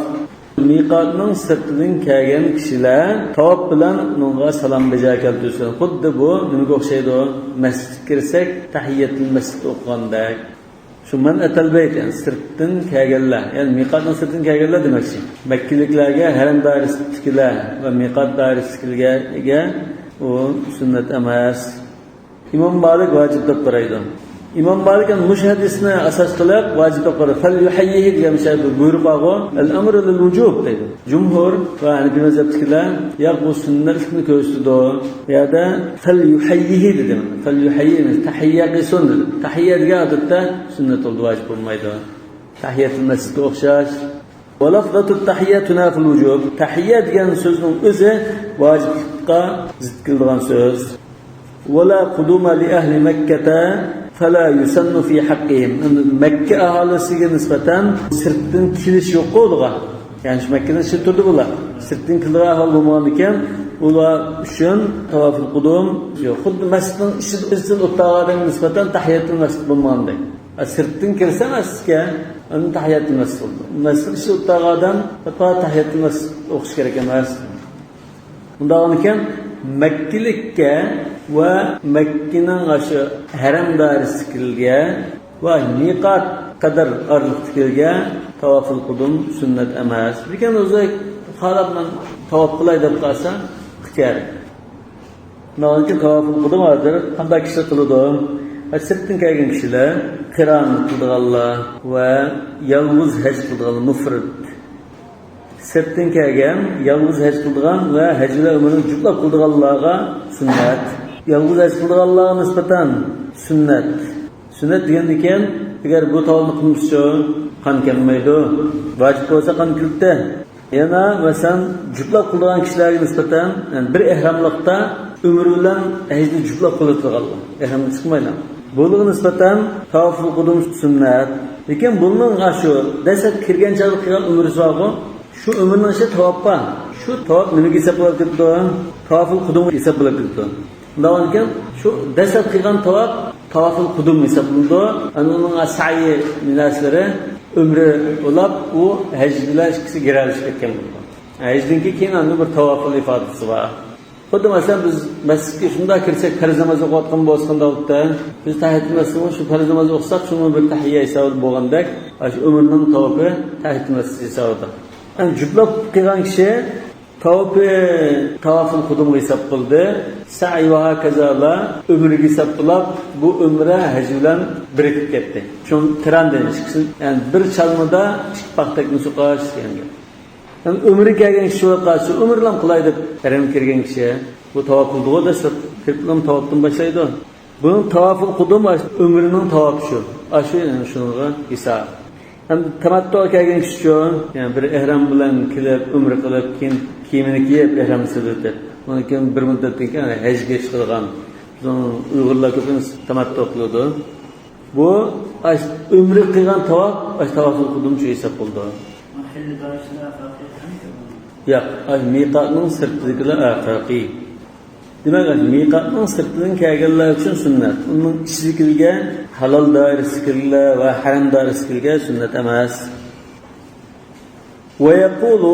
مىقاتنىڭ سىرتىدىن كەلگەن كىشىلەر تاۋاپ بىلەن ئۇنىڭغا سالام بېجا كەلتۈرسۇن. خۇددى بۇ نېمىگە ئوخشايدۇ؟ مەسچىتكە كىرسەك، تەھىيەتۇل مەسچىت ئوقۇغاندەك. شۇ مەن ئەتەل بەيت، يەنى سىرتتىن كەلگەنلەر، يەنى مىقاتنىڭ سىرتىدىن كەلگەنلەر دېمەكچى. مەككىلىكلەرگە ھەرەم دائىرىسىدىكىلەر ۋە مىقات دائىرىسىدىكىلەرگە ئۇ سۈننەت ئەمەس. ئىمام مالىك ۋاجىب دەپ قارايدۇ. ئىمام مالىك مۇشۇ ھەدىسنى ئاساس قىلىپ ۋاجىپ قىلىپ، فەليۇھەييىھى دېگەن شەيئى بۇيرۇق بارغۇ، ئەل ئەمرۇ لىل ۋۇجۇب دەيدۇ. جۇمھۇر ۋە ھەنىپىي مەزھەپتىكىلەر ياق، بۇ سۈننەتلىكنى كۆرسىتىدۇ. بۇ يەردە فەليۇھەييىھى دېدىم. فەليۇھەييىھى ئەمەس، تەھىييە قىلسۇن دېدىم. تەھىييە دېگەن ئادەتتە سۈننەت بولىدۇ، ۋاجىپ بولمايدۇ. تەھىيەتۇل مەسجىدكە ئوخشاش. ۋە لەفزەتۇت تەھىييە تۇنافىل ۋۇجۇب. تەھىييە دېگەن سۆزنىڭ ئۆزى ۋاجىپلىققا زىت كېلىدىغان سۆز. ۋە لا قۇدۇما لى ئەھلى مەككەتە فەلا يۇسەننۇ فى ھەققىھىم. ئەمدى مەككە ئاھالىسىگە نىسبەتەن سىرتتىن كېلىش يوققۇ ئۇلارغا. يەنى شۇ مەككىدىن چىقىپ تۇرىدۇ بۇلار. سىرتتىن كېلىدىغان ئەھۋال بولمىغاندىكىن، ئۇلار ئۈچۈن تاۋافۇل قۇدۇم يوق. خۇددى مەسچىتنىڭ ئىچىدە ئىزچىل ئولتۇرغان ئادەمگە نىسبەتەن تەھىيەتۇل مەسجىد بولمىغاندەك. ئە، سىرتتىن كىرسە مەسچىتكە، ئاندىن تەھىيەتۇل مەسجىد بولىدۇ. مەسچىتنىڭ ئىچىدە ئولتۇرغان ئادەم پەقەت تەھىيەتۇل مەسجىد ئوقۇش كېرەك ئەمەس. ئۇنداقكەن مەككىلىككە ۋە مەككىنىڭ ئاشۇ ھەرەم دائىرىسىدىكىلەرگە ۋە مىقات قەدەر ئارىلىقتىكىلەرگە تاۋافۇل قۇدۇم سۈننەت ئەمەس. لېكىن ئۆزى خالاپ مەن تاۋاپ قىلاي دەپ قالسا، ئىختىيارى. ماۋۇنىڭكى تاۋافۇل قۇدۇم ھازىر قانداق كىشىلەر قىلىدۇ؟ ھە، سىرتتىن كەلگەن كىشىلەر، قىران قىلىدىغانلار ۋە يالغۇز ھەج قىلىدىغانلار، مۇفرىد. سىرتتىن كەلگەن، يالغۇز ھەج قىلىدىغان ۋە ھەج بىلەن ئۆمرىنى جۈپلەپ قىلىدىغانلارغا سۈننەت. يالغۇز ھەج قىلىدىغانلارغا نىسبەتەن سۈننەت. سۈننەت دېگەندىكىن، ئەگەر بۇ تاۋاپنى قىلمىسىچۇ، قان كەلمەيدۇ. ۋاجىپ بولسا قان كېلىدۇ. يەنە، مەسىلەن، جۈپلەپ قىلىدىغان كىشىلەرگە نىسبەتەن، يەنى بىر ئېھراملىقتا ئۆمرە بىلەن ھەجنى جۈپلەپ قىلىۋېتىدىغانلار، ئېھرامدىن چىقمايلا. بۇلارغا نىسبەتەن تاۋافۇل قۇدۇم سۈننەت. لېكىن بۇنىڭ ئاشۇ دەسلەپ كىرگەن چاغدا قىلغان ئۆمرىسى بارغۇ، شۇ ئۆمرىنىڭ ئىچىدە تاۋاپ بار. شۇ تاۋاپ نېمىگە ھېساب بولۇپ كېتىدۇ؟ تاۋافۇل قۇدۇمغا ھېساب بولۇپ كېتىدۇ. ئۇنداق بولغاندىكىن، شۇ دەسلەپ قىلغان تاۋاپ تاۋافۇل قۇدۇم ھېسابلىنىدۇ. ئەنە ئۇنىڭ سەئيى مۇناسىۋىتى ئۆمرە بولۇپ، ئۇ ھەج بىلەن ئىككىسى گىرەلىشىپ كەتكەن بولىدۇ. ھەجدىن كېيىن ئاندىن بىر تاۋافۇل ئىفادىسى بار. خۇددى مەسىلەن، بىز مەسچىتكە شۇنداق كىرسەك، پەرز ناماز ئوقۇۋاتقان بولسا قانداق بولاتتى؟ بىز تەھىيەتۇل مەسچىتنى شۇ پەرز ناماز ئوقۇساق، شۇمۇ بىر تەھىيە ھېسابىدا بولغاندەك، ئاشۇ ئۆمرىنىڭ تاۋاپى تەھىيەتۇل مەسچىت ھېسابىدا. يەنى جۈپلەپ قىلغان كىشى تاۋاپى تاۋافۇل قۇدۇمغا ھېساب قىلدى. سەئي ۋە ھاكازالا ئۆمرىگە ھېساب قىلىپ، بۇ ئۆمرە ھەج بىلەن بىرىكىپ كەتتى. شۇ قىران دەيمىز ئىككىسىنى. يەنى بىر چالمىدا ئىككى پاختەكنى سوقۇش دېگەن گەپ. يەنى ئۆمرە كەلگەن كىشى بولۇپ قالسا، ئۆمرىلەم قىلاي دەپ ھەرەمگە كىرگەن كىشى بۇ تاۋاپ قىلدىغۇ دەسلەپ كىرىپلا تاۋاپتىن باشلايدۇ. بۇنىڭ تاۋافۇل قۇدۇم ئاشۇ ئۆمرىنىڭ تاۋاپى شۇ. ئاشۇ، يەنى شۇنىڭغا ھېساب. ئەمدى تەمەتتۇغا كەلگەن كىشىچۇ، يەنى بىر ئېھرام بىلەن كېلىپ، ئۆمرە قىلىپ، كېيىن كىيىمىنى كىيىپ، ئېھرامنى سېلىۋېتىپ، ئۇنىڭ كېيىن بىر مۇددەتتىن كېيىن ھەجگە چىقىدىغان، بىزنىڭ ئۇيغۇرلار كۆپىنچە تەمەتتۇ قىلىدۇ. بۇ ئاش-، ئۆمرە قىلغان تاۋاپ، ئاش تاۋافۇل قۇدۇمچۇ ھېساب قىلىدۇ. ياق، ئاش مىقاتنىڭ سىرتىدىكىلەر ئەخلاقىي. دېمەك، مىقاتنىڭ سىرتىدىن كەلگەنلەر ئۈچۈن سۈننەت. ئۇنىڭ ئىچىدىكىلىگە، ھالال دائىرىسىدىكىلىگە ۋە ھەرەم دائىرىسىدىكىلىگە سۈننەت ئەمەس. ويقول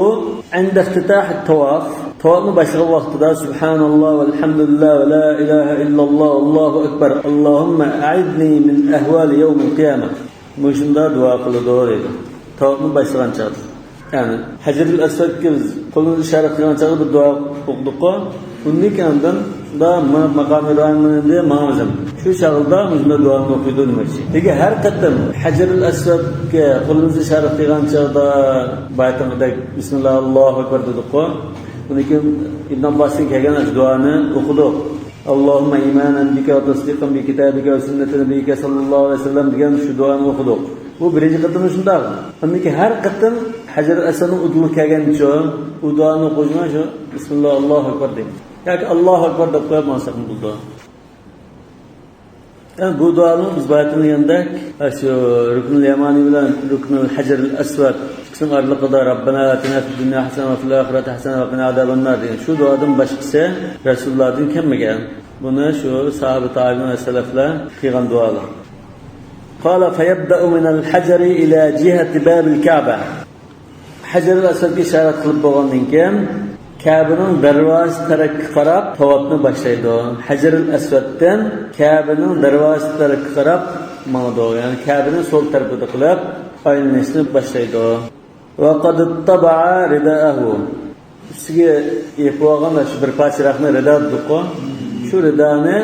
عند افتتاح الطواف، تاۋاپنى باشلىغان ۋاقتىدا سبحان الله والحمد لله ولا إله إلا الله والله أكبر، اللهم أعذني من أهوال يوم القيامة. مۇشۇنداق دۇئا قىلىدۇ دەيدۇ. تاۋاپنى باشلىغان چاغدا. يەنى، ھەجەرۇل ئەسۋەدكە بىز قولىمىزنى ئىشارە قىلغان چاغدا بىر دۇئا ئوقۇدۇققۇ. ئۇندىن كېيىن ئاندىن شۇنداق ما-، ماقام ئىبراھىمغا ماڭىمىز. شۇ چاغدا مۇشۇنداق دۇئانى ئوقۇيدۇ دېمەكچى. لېكىن ھەر قېتىم ھەجەرۇل ئەسۋەدكە قولىمىزنى ئىشارە قىلغان چاغدا بايىقىدەك بىسمىللا، ئاللاھۇ ئەكبەر دېدۇققۇ. ئۇندىن كېيىن ئىبن ئابباستىن كەلگەن دۇئانى ئوقۇدۇق. اللهم إيمانا بك وتصديقا بكتابك وسنة نبيك صلى الله عليه وسلم دېگەن شۇ دۇئانى ئوقۇدۇق. بۇ بىرىنچى قېتىم شۇنداق. ئاندىن كېيىن ھەر قېتىم ھەجەر ئەسۋەدنىڭ ئۇدۇلىغا كەلگەنچۇ، ئۇ دۇئانى ئوقۇشىڭا شۇ بىسمىللا، ئاللاھۇ ئەكبەر دەيمىز. ياكى ئاللاھۇ ئەكبەر دەپ قويۇپ ماڭساقمۇ بولىدۇ. يەنى بۇ دۇئانى بىز بايىقى دېگەندەك، شۇ رۇكنۇل يامانى بىلەن رۇكنۇل ھەجەرۇل ئەسۋەد ئىككىسىنىڭ ئارىلىقىدا رەببەنا ئاتىنا فىد دۇنيا ھەسەنە ۋە فىل ئاخىرەتى ھەسەنە ۋە قىنا ئازابەننار دېگەن شۇ دۇئادىن باشقىسى رەسۇلۇللادىن كەلمىگەن. بۇنى شۇ ساھابە، تابىئىن ۋە سەلەفلەر قىلغان دۇئالار. قال فيبدأ من الحجر إلى جهة باب الكعبة. ھەجەرۇل ئەسۋەدكە ئىشارەت قىلىپ بولغاندىن كېيىن، كەبىنىڭ دەرۋازىسى تەرەپكە قاراپ تاۋاپنى باشلايدۇ. ھەجەرۇل ئەسۋەدتىن كەبىنىڭ دەرۋازىسى تەرەپكە قاراپ ماڭىدۇ. يەنى كەبىنىڭ سول تەرىپىدە قىلىپ ئايلىنىشنى باشلايدۇ. وقد اطبع رداءه. ئۈستىگە يېپىۋالغان شۇ بىر پارچە رەختنى رىدا دېدۇققۇ. شۇ رىدانى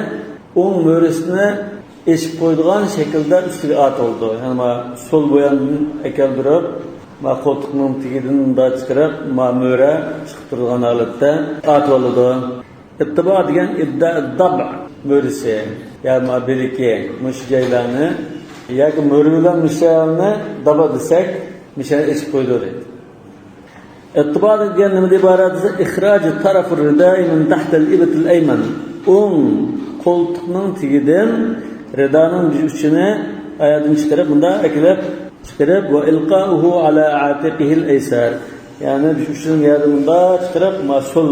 ئوڭ مۈرىسىنى ئېچىپ قويىدىغان شەكىلدە ئۈستىگە ئارتىۋالىدۇ. يەنى ما سول بۇياندىن ئەكەلدۈرۈپ، ما قولتۇقنىڭ تېگىدىن مۇنداق چىقىرىپ، ما مۆرە چىقىپ تۇرىدىغان ھالەتتە ئارتىۋالىدۇ. ئىتتىبا دېگەن ئىبدا داب مۆرىسى، يا ما بىلىكى، مۇشۇ جايلارنى ياكى مۆرە بىلەن مۇشۇ جايلارنى دابا دېسەك، مۇشۇنى ئېچىپ قويىدۇ دەيدۇ. ئىتتىبا دېگەن نېمىدىن ئىبارەت دېسە، ئىخراج تەرەفىر رىدائى مىن تەھتىل ئىبتىل ئەيمەن. ئوڭ قولتۇقنىڭ تېگىدىن رىدانىڭ بىر ئۇچىنى ئاياغدىن چىقىرىپ، مۇنداق ئەكېلىپ چىقىرىپ، ۋە ئىلقاؤھۇ ئالا ئاتىقىھىل ئەيسار. يەنى بىر ئۇچىنى يەردىن مۇنداق چىقىرىپ، ما سول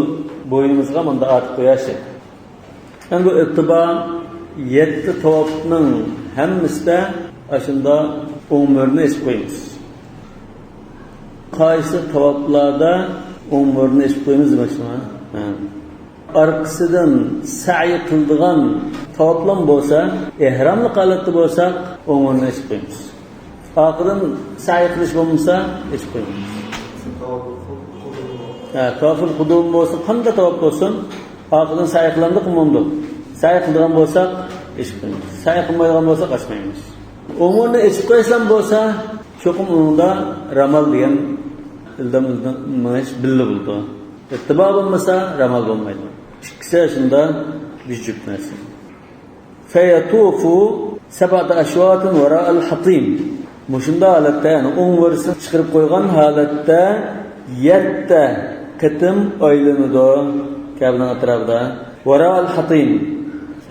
بوينىمىزغا مۇنداق ئارتىپ قوياشى. يەنى بۇ ئىتتىبا يەتتە تاۋاپنىڭ ھەممىسىدە ئاشۇنداق ئوڭ مۆرىنى ئېچىپ قويىمىز. قايسى تاۋاپلاردا ئوڭ مۆرىنى ئېچىپ قويىمىز دېمەكچىمەن. ھە. ئارقىسىدىن سەي قىلىدىغان تاۋاپلام بولسا، ئېھراملىق ھالەتتە بولساق، ئوڭ مۆرىنى ئېچىپ قويىمىز. ئارقىدىن سەي قىلىش بولمىسا، ئېچىپ قويىمىز. ھە، تاۋافۇل قۇدۇم بولسا، قانداق تاۋاپ بولسۇن، ئارقىدىن سەي قىلامدۇق، قىلمامدۇق؟ سەي قىلىدىغان بولساق، ئېچىپ قويىمىز. سەي قىلمايدىغان بولساق، ئاچمايمىز. ئوڭ مۆرىنى ئېچىپ قويسام بولسا، چوقۇم ئۇنىڭدا رامال دېگەن ئىلدام، ئىلدام مېڭىش بىللە بولىدۇ. ئىتتىبا بولمىسا، رامال بولمايدۇ. ئىككىسى شۇنداق بىر جۈپ نەرسە. فيطوف سبعة أشواط وراء الحطيم. مۇشۇنداق ھالەتتە، يەنى ئوڭ مۆرىسىنى چىقىرىپ قويغان ھالەتتە يەتتە قېتىم ئايلىنىدۇ كەبىنىڭ ئەتراپىدا. وراء الحطيم.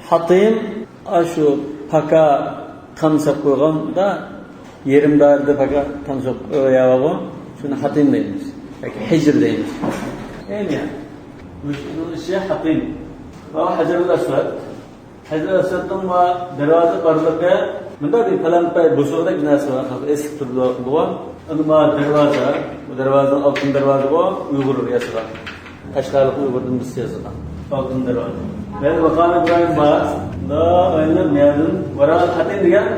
حطيم، ئاشۇ پاكا تام سېلىپ قويغاندا، يېرىم دائىرىدە پاكا تام سېلىپ قويۇپ يەۋالغۇ، شۇنى حطيم دەيمىز. ياكى ھىجر دەيمىز. ئەينى يەنى. مۇشۇنىڭ ئىشى حطيم. ۋە ھەجەرۇل ئەسۋەد. ھەجەر ئەسۋەدنىڭ ما دەرۋازا بارلىقى، مۇنداق بىر پەلەمپەي بوسۇغىدەك بىر نەرسە بار، ئېسىپ تۇرىدۇ. ئەمما دەرۋازا، بۇ دەرۋازىنىڭ ئالتۇن دەرۋازا بۇ، ئۇيغۇر ياسىغان. قەشقەرلىك ئۇيغۇردىن بىرسى ياسىغان. ئالتۇن دەرۋازا. مەن ماقام ئىبراھىم بار، مۇنداق ئايلىنىپ، مەيەردىن ۋارا خەتىن دېگەن،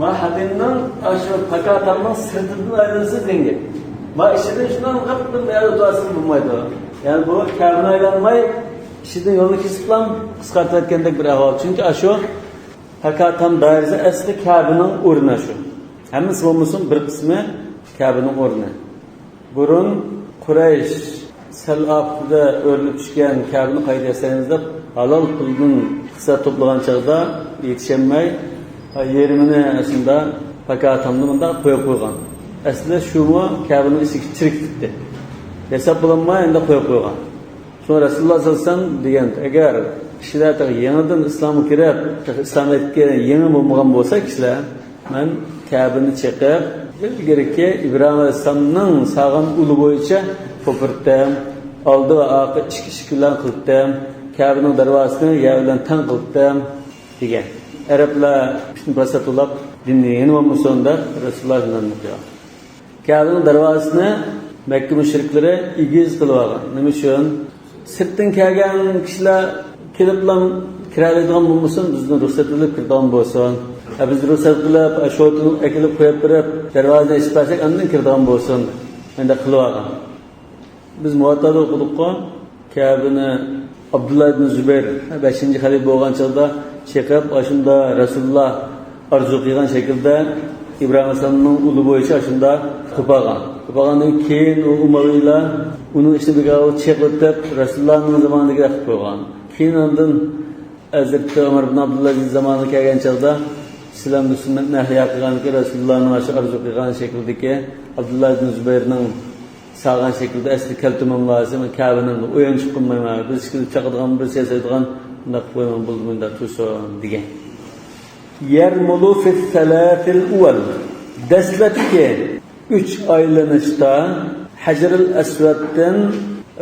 ما خەتىننىڭ ئاشۇ پاكا تامنىڭ سىرتىدىن ئايلىنىسىز دېگەن گەپ. ما ئىچىدىن شۇنداق قاپتىن مەيەردە تۇرسىڭىز بولمايدۇ. يەنى بۇ كەبىنى ئايلانماي، ئىچىدىن يولنى كېسىپلا قىسقارتىۋەتكەندەك بىر ئەھۋال. چۈنكى ئاشۇ پاكا تام دائىرىسى ئەسلى كەبىنىڭ ئورنى شۇ. ھەممىسى بولمىسۇن، بىر قىسمى كەبىنىڭ ئورنى. بۇرۇن قۇرەيش سەل ئاپىتىدە ئۆرۈلۈپ چۈشكەن كەبىنى قايتا ياسايمىز دەپ، ھالال پۇلدىن قىسا توپلىغان چاغدا يېتىشەلمەي، يېرىمىنى ئەسلىدە پاكا تامنى مۇنداق قويۇپ قويغان. ئەسلى شۇمۇ كەبىنىڭ ئىچىگە چىرىكىتىپتى. ياساپ بولالماي، ئەمدى قويۇپ قويغان. شۇڭا رەسۇلۇللا سەللەللاھۇ ئەلەيھى ۋەسەللەم دېگەن، ئەگەر كىشىلەر تېخى يېڭىدىن ئىسلامغا كىرىپ، تېخى ئىسلام ئېيتقىلى يېڭى بولمىغان بولسا كىشىلەر، مەن كەبىنى چېقىپ، ئىلگىرىكى ئىبراھىم ئەلەيھىسسالامنىڭ سالغان ئۇلى بويىچە توپۇرتتۇم. ئالدى ۋە ئارقا ئىككى ئىشىك بىلەن قىلىپتىم. كەبىنىڭ دەرۋازىسىنى يەر بىلەن تەڭ قىلىپتىم، دېگەن. ئەرەبلەر پىتنە پاسات ئۇلاپ، دىننى يېڭىۋالمىسۇن دەپ، رەسۇلۇللا شۇنداق دېگەن. كەبىنىڭ دەرۋازىسىنى مەككە مۇشرىكلىرى ئېگىز قىلىۋالغان. نېمە ئۈچۈن؟ سىرتتىن كەلگەن كىشىلەر كېلىپلا كىرەلەيدىغان بولمىسۇن، بىزدىن رۇخسەت ئېلىپ كىرىدىغان بولسۇن. ھە، بىز رۇخسەت قىلىپ، شوتىنى ئەكېلىپ قويۇپ بېرىپ، دەرۋازىنى ئېچىپ بەرسەك، ئاندىن كىرىدىغان بولسۇن. ئەندى قىلىۋالغان. بىز مۇۋەتتەدە ئوقۇدۇققۇ، كەبىنى ئابدۇللا ئىبن زۇبەير بەشىنچى خەلىپە بولغان چاغدا چېقىپ، ئاشۇندا رەسۇلۇللا ئارزۇ قىلغان شەكىلدە ئىبراھىم ئەلەيھىسسالامنىڭ ئۇلى بويىچە ئاشۇندا توپالغان. توپالغاندىن كېيىن ئۇ ئۇمەۋىيلار ئۇنىڭ ئىچىنى بىر چېقىۋېتىپ، رەسۇلۇللانىڭ زامانىدىكىدەك قىلىپ قويغان. كېيىن ئاندىن ھەزرىتى ئۆمەر ئىبن ئابدۇلئەزىز زامانىغا كەلگەن چاغدا سىلەر مۇسۇلمان ئەھلى قىلغانكى رەسۇلۇللانىڭ ئاشۇ ئارزۇ قىلغان شەكىلدىكى ئابدۇللا ئىبن زۇبەيرنىڭ سالغان شەكىلدە ئەسلى كەلتۈرمەم لازىم. كەبىنىڭ ئويۇنچۇق قىلمايمەن، بىر ئىككىلى چاقىدىغان، بىر ياسايدىغان، بۇنداق قىلىپ قويماڭ، بولدى، مۇنداق تۇرسۇن دېگەن. يەرمۇلۇ فىس سەلاسىل ئۇۋەل. دەسلەپكى ئۈچ ئايلىنىشتا ھەجىرىل ئەسۋەدتىن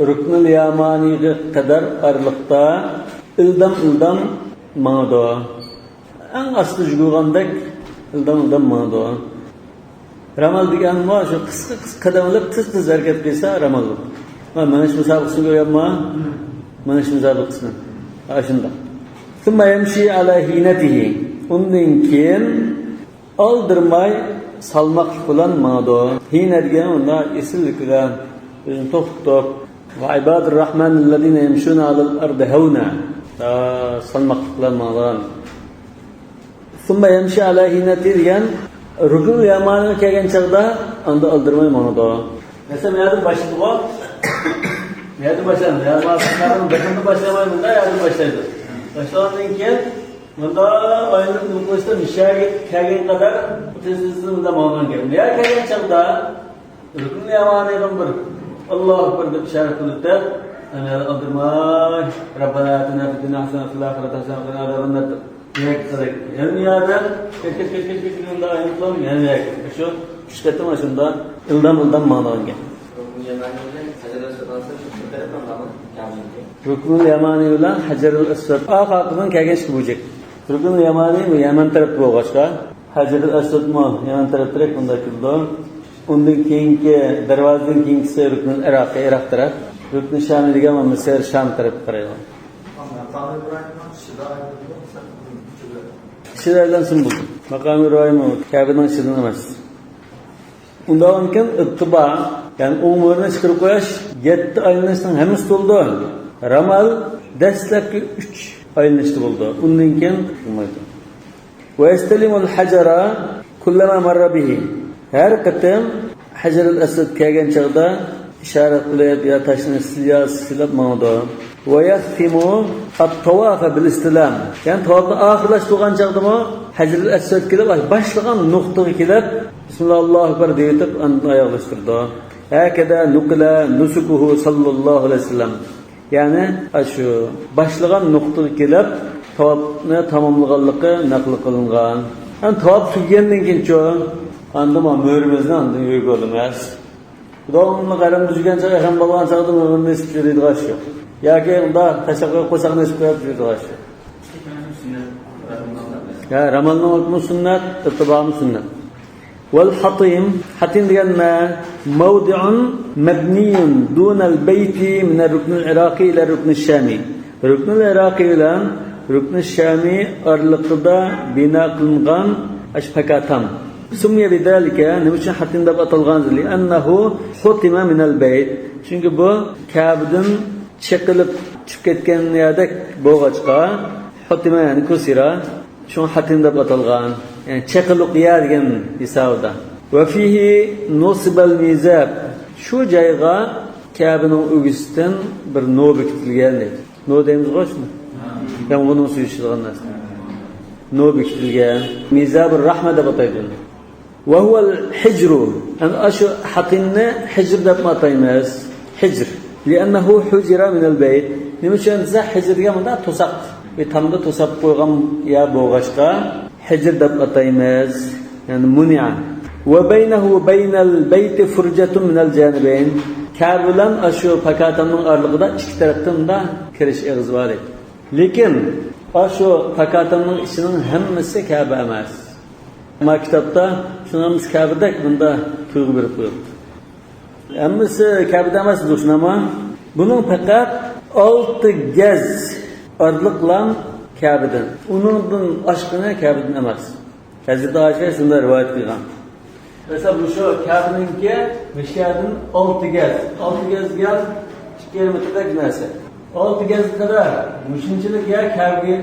رۇكنۇل يامانىغا قەدەر ئارىلىقتا ئىلدام-ئىلدام ماڭىدۇ. ئەڭ ئاستا يۈگۈرگەندەك ئىلدام-ئىلدام ماڭىدۇ. رامال دېگەنمۇ شۇ قىسقا-قىسقا قەدەم ئېلىپ تېز-تېز ھەرىكەت قىلسا رامال. ھە، مېڭىش مۇسابىقىسىنى كۆرگەنما؟ مېڭىش مۇسابىقىسىنى. ھە، شۇنداق. ثم يمشي على هينته. ئۇندىن كېيىن ئالدىرىماي سالماقلىق بىلەن ماڭىدۇ. ھىنە دېگەن ئۇنداق ئېسىللىك بىلەن ئۆزىنى توختىتىپ. وعباد الرحمن الذين يمشون على الأرض هونا. سالماقلىق بىلەن ماڭىدىغان. ثم يمشي على هينته دېگەن، رۇكنۇل يامانىغا كەلگەن چاغدا ئاندا ئالدىرىماي ماڭىدۇ. مەسىلەن، بۇ يەردىن باشلىدىغۇ. بۇ يەردىن باشلاندى. يا، بىرىنى باشلىماي، مۇنداق يەردىن باشلايدۇ. باشلىغاندىن كېيىن، مۇنداق ئايلىنىپ نېمە قىلىشتا، مۇشۇ يەرگە كەلگەن قەدەر تېز-تېز مۇنداق ماڭغان گەپ. بۇ يەرگە كەلگەن چاغدا، رۇكنۇل يامانىغا بىر ئاللاھۇ ئەكبەر دەپ ئىشارە قىلىپ، يەنە ئالدىرىماي، رەببەنا ئاتىنا فىد دۇنيا ھەسەنە ۋە فىل ئاخىرەتى ھەسەنە ۋە قىنا ئازابەننار دەپ، نىيەت قىلىپ، يەنە يەردە كەت، كەت، كەت، كەت، كەت، يەنە يەردە، شۇ ئۈچ قېتىم ئاشۇنداق ئىلدام-ئىلدام ماڭىدىغان گەپ. رۇكنۇل يامانى بىلەن ھەجەرۇل ئەسۋەد ئارىسىدا شۇ بىر تەرەپ ماڭغانمۇ؟ كەبىنىڭكى. رۇكنۇل يامانى بىلەن ھەجەرۇل ئەسۋەد ئارقىدىن كەلگەن ئىككى بۇرجەك. رۇكنۇل يامانى بۇ يەمەن تەرەپتە بولغاچقا، ھەجەرۇل ئەسۋەدمۇ يەمەن تەرەپتىرەك، بۇنداق كېلىدۇ. ئۇندىن كېيىنكى، دەرۋازىدىن كېيىنكىسى رۇكنۇل ئىراقىي، ئىراق تەرەپ. رۇكنۇل شامى دېگەن بۇ مىسىر، شام تەرەپكە قارايدۇ. ماقامى ئىبراھىمنىڭ ئىچىدە ئايلىنىدۇ، سىرتىدىن ئىچىدە. ئىچىدە ئايلانسىمۇ بولىدۇ. ماقامى ئىبراھىم ئۇ كەبىنىڭ ئىچىدىن ئەمەس. ئۇنداقكەن ئىتتىبا، يەنى ئوڭ مۈرىنى چىقىرىپ قويۇش، يەتتە ئايلىنىشنىڭ ھەممىسى تولىدۇ. رامال دەسلەپكى ئۈچ ئايلىنىشتا بولىدۇ. ئۇندىن كېيىن بولمايدۇ. ويستلم الحجر كلما مر به. ھەر قېتىم ھەجەرۇل ئەسۋەد كەلگەن چاغدا ئىشارە قىلىپ يا تاشنى سىلىيا سىلاپ ماڭىدۇ. ويختم الطواف بالاستلام. يەنى تاۋاپنى ئاخىرلاشتۇرغان چاغدىمۇ ھەجەرۇل ئەسۋەد كېلىپ، باشلىغان نۇقتىغا كېلىپ، بىسمىللا، ئاللاھۇ ئەكبەر دەۋېتىپ، ئاندىن ئاياغلاشتۇرىدۇ. هكذا نقل نسكه صلى الله عليه وسلم. يەنى، ئاشۇ باشلىغان نۇقتىغا كېلىپ، تاۋاپنى تاماملىغانلىقى نەقىل قىلىنغان. ئەمدى تاۋاپ تۈگىگەندىن كېيىنچۇ، ئاندىن مانا مۈرىمىزنى ئاندىن يۆگە ئالىمىز. داۋاملىق ھەرەمدە يۈرگەن چاغ، ئەھرەم بولغان چاغدا مۇنداق نېسىپ يۈرىدىغان ئىش يوق. ياكى ئۇنداق تاشلىق قويۇپ، قورساقنى نېسىپ قويۇپ يۈرىدىغان ئىش يوق. يا، رامالنىڭ ھۆكمى سۈننەت، ئىتتىبامۇ سۈننەت. والحطيم، حطيم دېگەن نە؟ موضع مبني دون البيت من الركن العراقي إلى الركن الشامي. رۇكنۇل ئىراقىي بىلەن رۇكنۇ شامىي ئارىلىقىدا بىنا قىلىنغان ئاشۇ پاكار تام. سمي بذلك، نېمە ئۈچۈن حطيم دەپ ئاتالغان؟ لأنه حطم من البيت. چۈنكى بۇ كەبىدىن چېقىلىپ چۈشۈپ كەتكەن يەردەك بولغاچقا، حطم يەنى كسر، شۇڭا حطيم دەپ ئاتالغان. يەنى چېقىلىق يەر دېگەن ھېسابىدا. وفيه نصب الميزاب. شۇ جايغا كەبىنىڭ ئۆگزىسىدىن بىر نو بېكىتىلگەن دەيدۇ. نو دەيمىزغۇ شۇنى. يامغۇرنىڭ سۈيى چۈشىدىغان نەرسە. نو بېكىتىلگەن. مىزابۇر راھمە دەپ ئاتايدۇ ئۇنى. وهو الحجر. يەنى ئاشۇ حەتىمنى ھىجر دەپمۇ ئاتايمىز. ھىجر. لأنه حجر من البيت. نېمە ئۈچۈن دېسە، ھىجر دېگەن مۇنداق توساق. بىر تامدا توساپ قويغان يەر بولغاچقا، ھىجر دەپ ئاتايمىز. يەنى مۇنىئ. وبينه وبين البيت فرجة من الجانبين. كەبە بىلەن ئاشۇ پاكار تامنىڭ ئارىلىقىدا ئىككى تەرەپتىن مۇنداق كىرىش ئېغىزى بار ئىدى. لېكىن ئاشۇ پاكار تامنىڭ ئىچىنىڭ ھەممىسى كەبە ئەمەس. ما كىتابتا شۇنىڭ ھەممىسى كەبىدەك مۇنداق تۇيغۇ بېرىپ قويۇپتۇ. ھەممىسى كەبىدە ئەمەس، دۇشناما. بۇنىڭ پەقەت ئالتە گەز ئارىلىقلا كەبىدىن. ئۇنىڭدىن ئاشقىنى كەبىدىن ئەمەس. ھەزرىتى ئائىشە شۇنداق رىۋايەت قىلغان. مەسىلەن، مۇشۇ كەبىنىڭكى مۇشۇ يەردىن ئالتە گەز. ئالتە گەز دېگەن ئىككى يېرىم مېتىردەك نەرسە. ئالتە گەزگە قەدەر مۇشۇنچىلىك يەر كەبىگە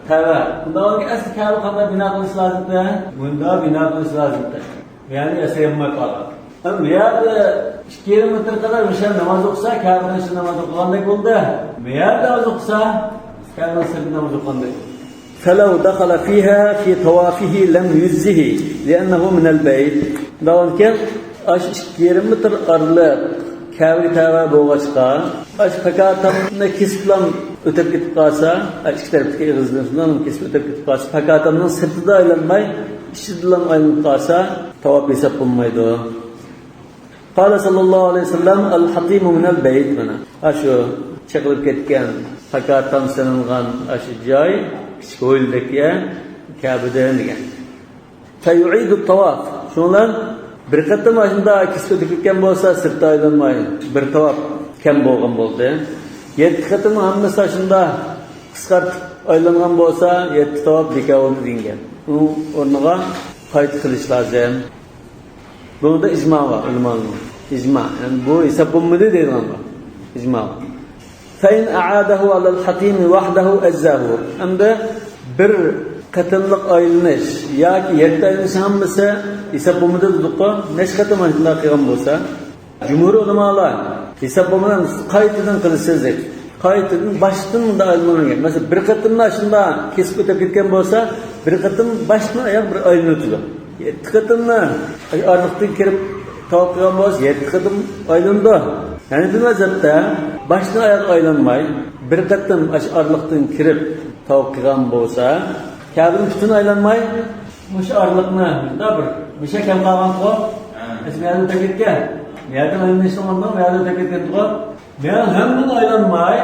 تەۋە. ئۇنداق ئەسلى كەبە قانداق بىنا قىلىش لازىمتى؟ مۇنداق بىنا قىلىش لازىمتى. يەنى ياسىيالماي قالغان. ئەمما بۇ يەردە ئىككى يېرىم مېتىر قەدەر مۇشۇ ناماز ئوقۇسا، كەبىنىڭ ئىچىدە ناماز ئوقۇغاندەك بولدى. بۇ يەردە ناماز ئوقۇسا، كەبىنىڭ سىرتىدا ناماز ئوقۇغاندەك بولدى. فلو دخل فيها في طوافه لم يجزه لأنه من البيت. دەۋالكەن، ئاشۇ ئىككى يېرىم مېتىر ئارىلىق كەبىگە تەۋە بولغاچقا، ئاشۇ پاكار تامنى كېسىپلا ئۆتۈپ كېتىپ قالسا، ئىككى تەرەپتىكى ئېغىزدىن شۇنداق كېسىپ ئۆتۈپ كېتىپ قالسا، پاكار تامنىڭ سىرتىدا ئايلانماي، ئىچىدىلا ئايلىنىپ قالسا، تاۋاپ ھېساب بولمايدۇ. قال صلى الله عليه وسلم: الحطيم من البيت. مانا ئاشۇ چېقىلىپ كەتكەن پاكار تام سېلىنغان ئاشۇ جاي، كىچىك ھويلىدەك يەر، كەبىدىن دېگەن. فيعيد الطواف. شۇنىڭ بىلەن بىر قېتىم ئاشۇنداق كېسىپ ئۆتۈپ كەتكەن بولسا، سىرتتا ئايلانماي، بىر تاۋاپ كەم بولغان بولدى. يەتتە قېتىم ھەممىسى ئاشۇنداق قىسقارتىپ ئايلانغان بولسا، يەتتە تاۋاپ بىكار بولدى دېگەن گەپ. ئۇنىڭ ئورنىغا قايتا قىلىش لازىم. بۇنىڭدا ئىجما بار، ئۆلىمانىڭ. ئىجما. يەنى بۇ ھېساب بولمىدى دەيدىغان بار. ئىجما بار. فإن أعاده على الحطيم وحده أجزاه. ئەمدى بىر قېتىملىق ئايلىنىش ياكى يەتتە ئايلىنىش ھەممىسى ھېساب بولمىدى دېدۇققۇ. نەچچە قېتىم ئاشۇنداق قىلغان بولسا، جۇمھۇر ئۇلىمالار ھېساب بولمىدى، قايتىدىن قىلىشسىز دەيدۇ. قايتىدىن باشتىن مۇنداق ئايلىنىدىكەن. مەسىلەن، بىر قېتىمدا شۇنداق كېسىپ ئۆتۈپ كەتكەن بولسا، بىر قېتىم باشتىن ئاياغ بىر ئايلىنىۋېتىدۇ. يەتتە قېتىمنى ئارىلىقتىن كىرىپ تاۋاپ قىلغان بولسا، يەتتە قېتىم ئايلىنىدۇ. ھەنىپىي مەزھەپتە باشتىن ئاياغ ئايلانماي، بىر قېتىم ئاشۇ ئارىلىقتىن كىرىپ تاۋاپ قىلغان بولسا، كەبىنى پۈتۈن ئايلانماي، مۇشۇ ئارىلىقنى، مۇنداق بىر، مۇشۇ كەم قالغانغۇ. ھە. بىز بۇ يەردىن ئۆتۈپ كەتكەن. بۇ يەردىن ئايلىنىشنىڭ ئورنىغا بۇ يەردىن ئۆتۈپ كەتكەنغۇ. مەن ھەممىنى ئايلانماي،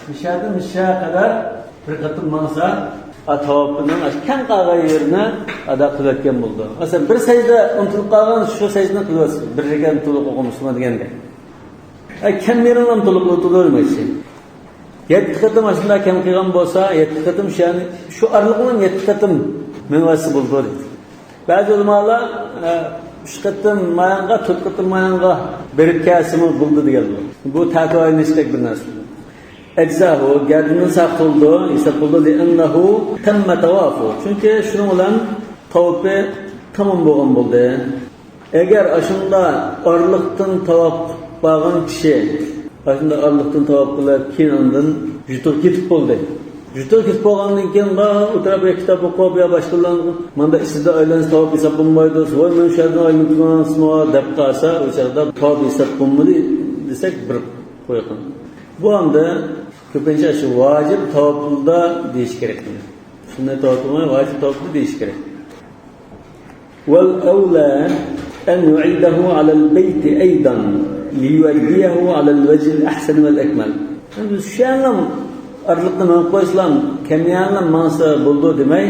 مۇشۇ يەردىن مۇشۇ يەرگە قەدەر بىر قېتىم ماڭسا، ئا، تاۋاپىنىڭ ئاشۇ كەم قالغان يېرىنى ئادا قىلىۋەتكەن بولىدۇ. مەسىلەن، بىر سەجدە ئۇنتۇلۇپ قالغان، شۇ سەجدىنى قىلىۋەتسۇن. بىر رەكەت تولۇق ئوقۇمىسىمۇ دېگەندەك. ئە، كەم يېرىنى تولۇق تولۇقلىۋەرمەيسەن. يەتتە قېتىم ئاشۇنداق كەم قىلغان بولسا، يەتتە قېتىم شۇ، يەنى شۇ ئارىلىقنىڭ يەتتە قېتىم مېڭىۋەتسە بولىدۇ دېدى. بەزى ئۆلىمالار، ئە، ئۈچ قېتىم مايانغا، تۆت قېتىم مايانغا بېرىپ كەلسىمۇ بولىدۇ دېگەنلەر. بۇ تەتۈر ئايلىنىشتەك بىر نەرسە. ئەجزاھۇ، گەردىنىنى ساق قىلىدۇ، ھېساب قىلىدۇ، لىئەننەھۇ تەممە تاۋافۇ. چۈنكى شۇنىڭ بىلەن تاۋىپى تامام بولغان بولدى. ئەگەر ئاشۇنداق ئارىلىقتىن تاۋاپ قىلىپ بارغان كىشى، ئاشۇنداق ئارىلىقتىن تاۋاپ قىلىپ، كېيىن ئاندىن يۇتۇپ كېتىپ بولدى. يۇتۇپ كېتىپ بولغاندىن كېيىن، ئۇ تەرەپكە كىتاب ئوقۇپ يا باشقىلارنىڭ، ماندا ئىچىدە ئايلانسا تاۋاپ ھېساب بولمايدۇ، ۋاي، مەن شۇ يەردىن ئايلىنىپ تۇرغانسىزمۇ دەپ قالسا، ئۇ چاغدا تاۋاپ ھېساب بولمىدى دېسەك، بىر قويغان. بۇ ئەمدى كۆپىنچە شۇ ۋاجىپ تاۋاپلىدا دېيىش كېرەك. سۈننەت تاۋاپلىدا، ۋاجىپ تاۋاپلىدا دېيىش كېرەك. والأولى أن يعيده على البيت أيضا ليؤديه على الوجه الأحسن والأكمل. ئەمدى شۇ يەرنىڭ ئارىلىقىنى مېڭىپ قويسىلا، كەم يەرنى ماڭسا بولىدۇ دېمەي،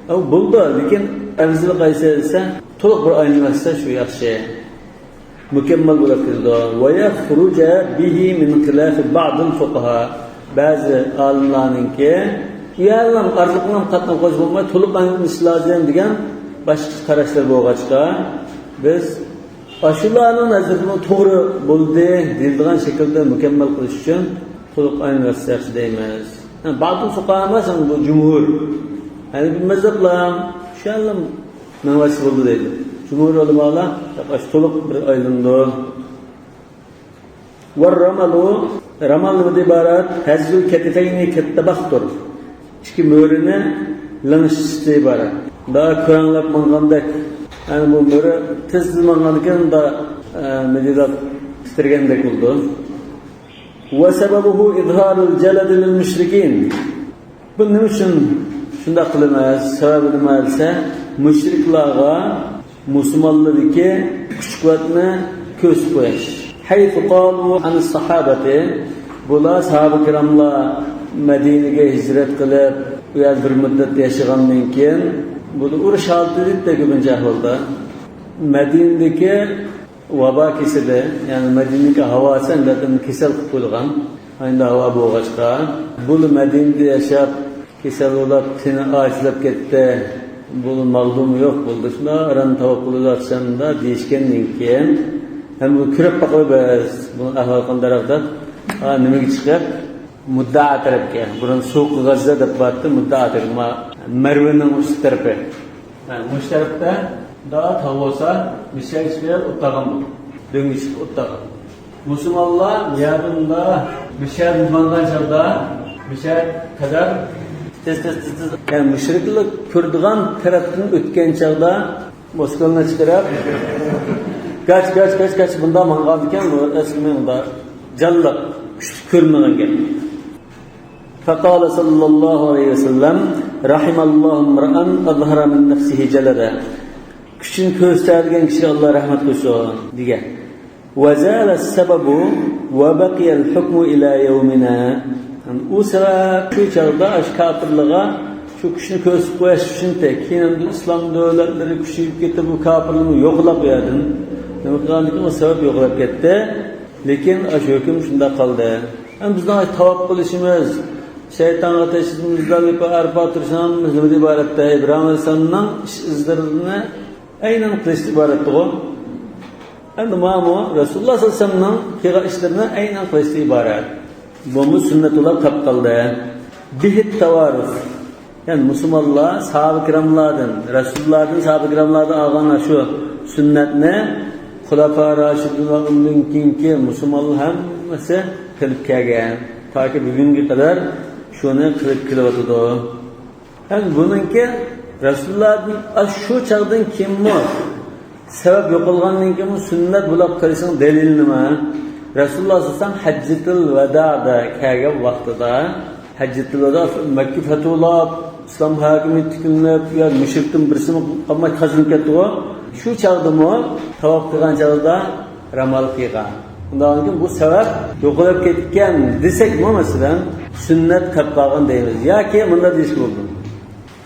ئەو بولىدۇ، لېكىن ئەۋزىلى قايسى دېسە، تولۇق بىر ئايلىنىۋەتسە شۇ ياخشى. مۇكەممەل بولۇپ كېتىدۇ. ويخرج به من خلاف بعض الفقهاء. بەزى ئالىملارنىڭكى، ئۇ يەرنىڭ ئارىلىقىنى قاتناپ قويسا بولماي، تولۇق ئايلىنىش لازىم دېگەن باشقىچە قاراشلار بولغاچقا، بىز ئاشۇلارنىڭ نەزىرىدىمۇ توغرا بولدى دېيىلىدىغان شەكىلدە مۇكەممەل قىلىش ئۈچۈن تولۇق ئايلىنىۋەتسە ياخشى دەيمىز. يەنى بعض الفقهاء ئەمەس، بۇ جۇمھۇر. ھەنىپىي مەزھەپلەر شۇ يەرنىڭ مېڭىۋەتسە بولدى دەيدۇ. جۇمھۇر ئۆلىمالار ياق، ئاشۇ تولۇق بىر ئايلىنىدۇ. والرمل، رمل نېمىدىن ئىبارەت؟ هز الكتفين كالتبختر. ئىككى مۈرىنى لىڭشىتىشتىن ئىبارەت. دا كۆرەڭلەپ ماڭغاندەك. يەنى بۇ مۈرە تېز تېز ماڭغاندىكىن دا، ئە، مىدىرلاپ تىترىگەندەك بولىدۇ. وسببه إظهار الجلد للمشركين. بۇ نېمە ئۈچۈن شۇنداق قىلىمىز؟ سەۋەبى نېمە دېسە، مۇشرىكلارغا مۇسۇلمانلاردىكى كۈچ-قۇۋۋەتنى كۆرسىتىپ قويۇش. حيث قالوا عن الصحابة، بۇلار ساھابە كىراملار مەدىنىگە ھىجرەت قىلىپ، ئۇ يەردە بىر مۇددەت ياشىغاندىن كېيىن، بۇ ئۇرۇش ھالىتى ئىدى كۆپىنچە ئەھۋالدا. مەدىنىدىكى ۋابا كېسىلى، يەنى مەدىنىدىكى ھاۋاسى ئەمدى كېسەل قىلىپ قويۇلغان. ئەمدى ھاۋا بولغاچقا، بۇلا مەدىنىدە ياشاپ، كېسەل بولاپ، تېنى ئاجىزلاپ كەتتى. بۇلا مەخدۇمى يوق بولدى. شۇنداق ئاران تاۋاپ قىلىۋاتسامدا دېيىشكەندىن كېيىن، ھەم بۇ كۆرۈپ باقاي بىز، بۇنىڭ ئەھۋالى قانداقراق دەپ، ھا، نېمىگە چىقىپ، مۇددىئا تەرەپكە، بۇرۇن سۇق غەززە دەپ باراتتى، مۇددىئا تەرەپ، ما-، مەرۋىنىڭ ئۈست تەرىپى. ھە، مۇشۇ تەرەپتە مۇنداق تاغ بولسا، مۇشۇ يەرگە چىقىپ ئوت تاغان بولدى. دۆڭگە چىقىپ ئوت تاغان. مۇسۇلمانلار بۇ يەردە مۇنداق، مۇشۇ يەردىن ماڭغان چاغدا، مۇشۇ يەر قەدەر تېز، تېز، تېز، تېز. يەنى مۇشرىكلار كۆرىدىغان تەرەپتىن ئۆتكەن چاغدا، مۇسكۇلنى چىقىرىپ، گاچ، گاچ، گاچ، گاچ، بۇنداق ماڭغاندىكىن، بۇ ئەسلى مۇنداق جانلىق، كۈچلۈك كۆرۈنمىگەن گەپ. فقال صلى الله عليه وسلم، رحم الله امرأ أظهر من نفسه جلدا. كۈچىنى كۆرسىتەلىگەن كىشىگە ئاللا رەھمەت قىلسۇن، دېگەن. وزال السبب وبقي الحكم إلى يومنا. ئۇ سەۋەب شۇ چاغدا ئاشۇ كاپىرلارغا شۇ كۈچنى كۆرسىتىپ قويۇش ئۈچۈن، كېيىن ئىسلام دۆلەتلىرى كۈچىيىپ كېتىپ، بۇ كاپىرلارمۇ يوقلاپ بۇ يەردىن. نېمە قىلغاندىكىن، ئۇ سەۋەب يوقلاپ كەتتى. لېكىن ئاشۇ ھۆكۈم شۇنداق قالدى. ئەمدى بىزنىڭ تاۋاپ قىلىشىمىز، شەيتانغا تەشۋىش، مۇزدەلىپە، ئەرپا تۇرۇشىمىز نېمىدىن ئىبارەتتە؟ ئىبراھىم ئەلەيھىسسالامنىڭ ئىش ئىزلىرىنى ئەينەن قىلىشتىن ئىبارەتتىغۇ. ئەمدى مانا رەسۇلۇللاھ سەللەللاھۇ ئەلەيھى ۋەسەللەمنىڭ قىلغان ئىشلىرىنى ئەينەن قىلىشتىن ئىبارەت. بۇمۇ سۈننەت بولۇپ قېلىپ قالدى. به التوارث. يەنى مۇسۇلمانلار ساھابە كىراملاردىن، رەسۇلۇللاھدىن، ساھابە كىراملاردىن ئالغان شۇ سۈننەتنى خۇلەپا راشىدىن ۋە ئۇندىن كېيىنكى مۇسۇلمانلار ھەممىسى قىلىپ كەلگەن. تاكى بۈگۈنگە قەدەر شۇنى قىلىپ كېلىۋاتىدۇ. ھەم بۇنىڭكى رەسۇلۇللاھدىن شۇ چاغدىن كېيىنمۇ سەۋەب يوقالغاندىن كېيىنمۇ سۈننەت بولاپ قېلىشنىڭ دەلىلى نېمە؟ رەسۇلۇللاھ سەللەللاھۇ ئەلەيھى ۋەسەللەم ھەججەتۇل ۋەدادا كەلگەن ۋاقتىدا، ھەججەتۇل ۋەدا، مەككە پەتھۇلاپ، ئىسلام ھاكىمىيىتى تىكلىنىپ، يا مۇشرىكتىن بىرسىمۇ قالماي تازىلىنىپ كەتتىغۇ. شۇ چاغدىمۇ تاۋاپ قىلغان چاغدا رامال قىلغان. ئۇنداق بولغاندىكىن بۇ سەۋەب يوقىلىپ كەتكەن دېسەكمۇ، مەسىلەن، سۈننەت قېلىپ قالغان دەيمىز. ياكى مۇنداق دېيىشكە بولىدۇ.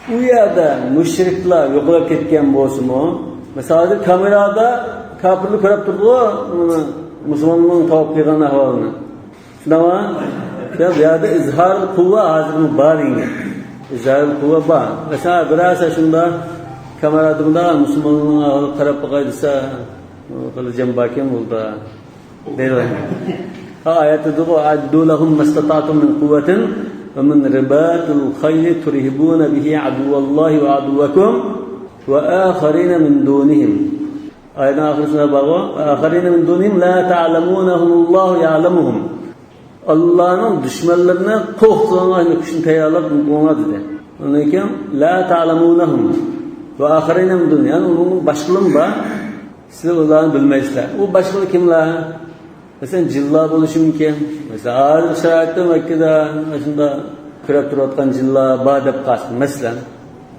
ئۇ يەردە مۇشرىكلار يوقىلىپ كەتكەن بولسىمۇ، مىسال ھازىر كامېرادا كاپىرلار كۆرۈپ تۇرىدۇ مۇسۇلماننىڭ تاۋاپ قىلغان ئەھۋالىنى. شۇنداقمۇ؟ يا بۇ يەردە ئىزھارۇل قۇۋۋە ھازىرمۇ بار دېگەن گەپ. ئىزھارۇل قۇۋۋە بار. مەسىلەن، بىرەرسى شۇنداق كامېرادا مۇنداق مۇسۇلماننىڭ ئەھۋالىغا قاراپ باقاي دېسە، خېلى جان باركەن بولدى. دەيدۇ. ھە، ئايەتتە دېدىغۇ، «أعدوا لهم ما استطعتم من قوة ومن رباط الخيل ترهبون به عدو الله وعدوكم وآخرين من دونهم». ئايەتنىڭ ئاخىرىسىدا بارغۇ، «وآخرين من دونهم لا تعلمونهم الله يعلمهم». ئاللانىڭ دۈشمەنلىرىنى قورقۇتىدىغان كۈچنى تەييارلاپ قويۇڭلار دېدى. ئۇنىڭدىن كېيىن، «لا تعلمونهم وآخرين من دونهم». يەنى ئۇنىڭ باشقىلىرى بار. سىلەر ئۇلارنى بىلمەيسىلەر. ئۇ باشقىلار كىملەر؟ مەسىلەن، جىنلار بولۇشى مۇمكىن. مەسىلەن، ھازىر شارائىتتا مەككىدە شۇنداق كۆرۈپ تۇرۇۋاتقان جىنلار بار دەپ قالسۇن. مەسىلەن،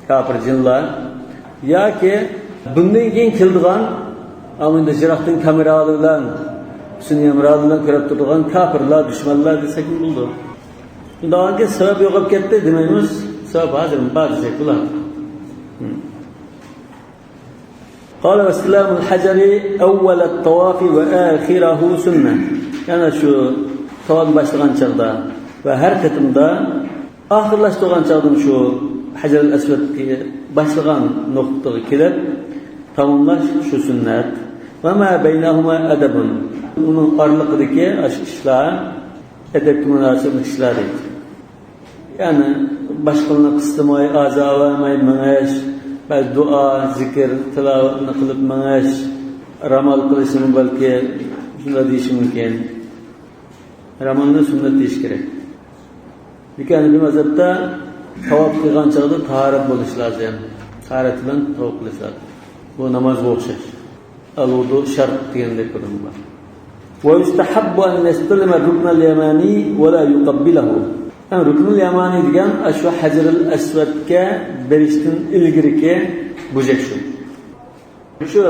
كاپىر جىنلار. ياكى بۇندىن كېيىن كېلىدىغان، ئامىندا يىراقتىن كامېرالار بىلەن، سۈنئىي ھەمراھلار بىلەن كۆرۈپ تۇرىدىغان كاپىرلار، دۈشمەنلەر دېسەكمۇ بولىدۇ. شۇنداق كېيىن سەۋەب يوقاپ كەتتى دېمەيمىز. سەۋەب ھازىرمۇ بار دېسەك بولىدۇ. قال: «واستلام الحجر أول الطواف وآخره سنة». يەنى شۇ تاۋاپنى باشلىغان چاغدا ۋە ھەر قېتىمدا ئاخىرلاشتۇرغان چاغدىمۇ شۇ ھەجەرۇل ئەسۋەدكە باشلىغان نۇقتىغا كېلىپ تاماملاش شۇ سۈننەت. «وما بينهما أدب». ئۇنىڭ ئارىلىقىدىكى ئاشۇ ئىشلار ئەدەپكە مۇناسىۋەتلىك ئىشلار دەيدۇ. يەنى باشقىلارنى قىستىماي، ئازار بەرمەي مېڭىش، بەزى دۇئا، زىكىر، تىلاۋەتنى قىلىپ مېڭىش، رامال قىلىشنى بەلكى شۇنداق دېيىشى مۇمكىن. رامالنى سۈننەت دېيىش كېرەك. لېكىن ھەنەفىي مەزھەپتە تاۋاپ قىلغان چاغدا تاھارەت بولۇش لازىم. تاھارەت بىلەن تاۋاپ قىلىش لازىم. بۇ نامازغا ئوخشاش. ئەل-ۋۇدۇ شەرت دېگەندەك بىر نېمە بار. «ويستحب أن يستلم الركن اليماني ولا يقبله». ھەم رۇكنۇل يامانى دېگەن ئاشۇ ھەجەرۇل ئەسۋەدكە بېرىشتىن ئىلگىرىكى بۇرجەك شۇ. شۇ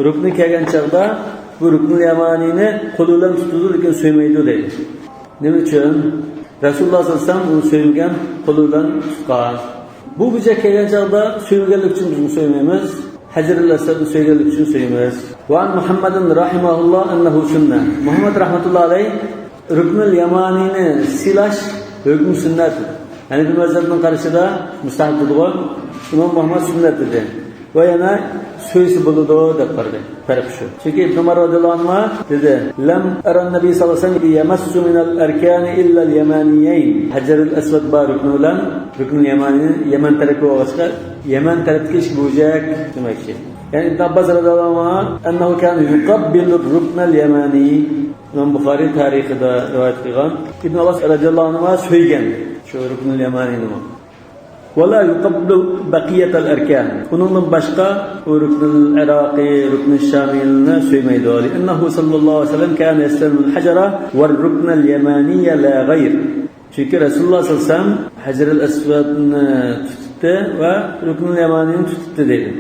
رۇكنى كەلگەن چاغدا بۇ رۇكنۇل يامانىنى قولى بىلەن تۇتىدۇ، لېكىن سۆيمەيدۇ دەيدۇ. نېمە ئۈچۈن؟ رەسۇلۇللاھ سەللەللاھۇ ئەلەيھى ۋەسەللەم ئۇنى سۆيمىگەن، قولى بىلەن تۇتقان. بۇ بۇرجەك كەلگەن چاغدا سۆيگەنلىك ئۈچۈن بىز ئۇنى سۆيمەيمىز. ھەجەرۇل ئەسۋەدنى سۆيگەنلىك ئۈچۈن سۆيىمىز. وعن محمد رحمه الله أنه سنة. مۇھەممەد رەھمەتۇللاھى ئەلەيھ رۇكنۇل يامانىنى سىلاش ھۆكمى سۈننەت. ھەنەفىي مەزھەبنىڭ قارىشىدا مۇستەھەب دېدىغۇ. ئىمام مۇھەممەد سۈننەت دېدى. ۋە يەنە سۆيسە بولىدۇ دەپ قارىدى. پەرق شۇ. چۈنكى ئىبن ئۆمەر رەزىيەللاھۇ ئەنھۇما دېدى، «لم أر النبي صلى الله عليه وسلم يمس من الأركان إلا اليمانيين». ھەجەرۇل ئەسۋەد بار رۇكنى بىلەن رۇكنۇل يامانىنى يەمەن تەرەپكە بولغاچقا، يەمەن تەرەپتىكى ئىككى بۇرجەك دېمەكچى. يەنى ئىبن ئابباس رەزىيەللاھۇ ئەنھۇما، «أنه كان يقبل الركن اليماني». ئىمام بۇخارىي تارىخىدا رىۋايەت قىلغان. ئىبن ئابباس رەزىيەللاھۇ ئەنھۇما سۆيگەن شۇ رۇكنۇل يامانىنىمۇ. «ولا يقبل بقية الأركان». ئۇنىڭدىن باشقا ئۇ رۇكنۇل ئىراقىي، رۇكنۇل شامىينى سۆيمەيدۇ. «لأنه صلى الله عليه وسلم كان يستلم الحجر والركن اليماني لا غير». چۈنكى رەسۇلۇللاھ سەللەللاھۇ ئەلەيھى ۋەسەللەم ھەجەرۇل ئەسۋەدنى تۇتتى ۋە رۇكنۇل يامانىنى تۇتتى دەيدۇ.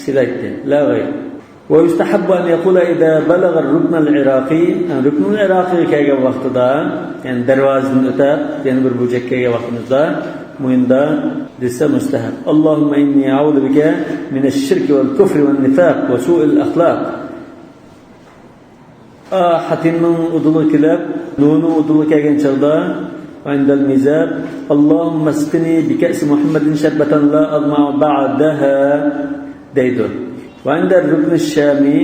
سىلايتتى. لا غير. «ويستحب أن يقول إذا بلغ الركن العراقي». يەنى رۇكنۇل ئىراقىيغا كەلگەن ۋاقتىدا، يەنى دەرۋازىدىن ئۆتۈپ يەنە بىر بۇرجەككە كەلگەن ۋاقتىمىزدا مۇنداق دېسە مۇستەھەب. «اللهم إني أعوذ بك من الشرك والكفر والنفاق وسوء الأخلاق». ئا، ھاتىمنىڭ ئۇدۇلىغا كېلىپ، نۇننىڭ ئۇدۇلىغا كەلگەن چاغدا، «وعند الميزاب، اللهم اسقني بكأس محمد شربة لا أظمأ بعدها» دەيدۇ. «وعند الركن الشامي»،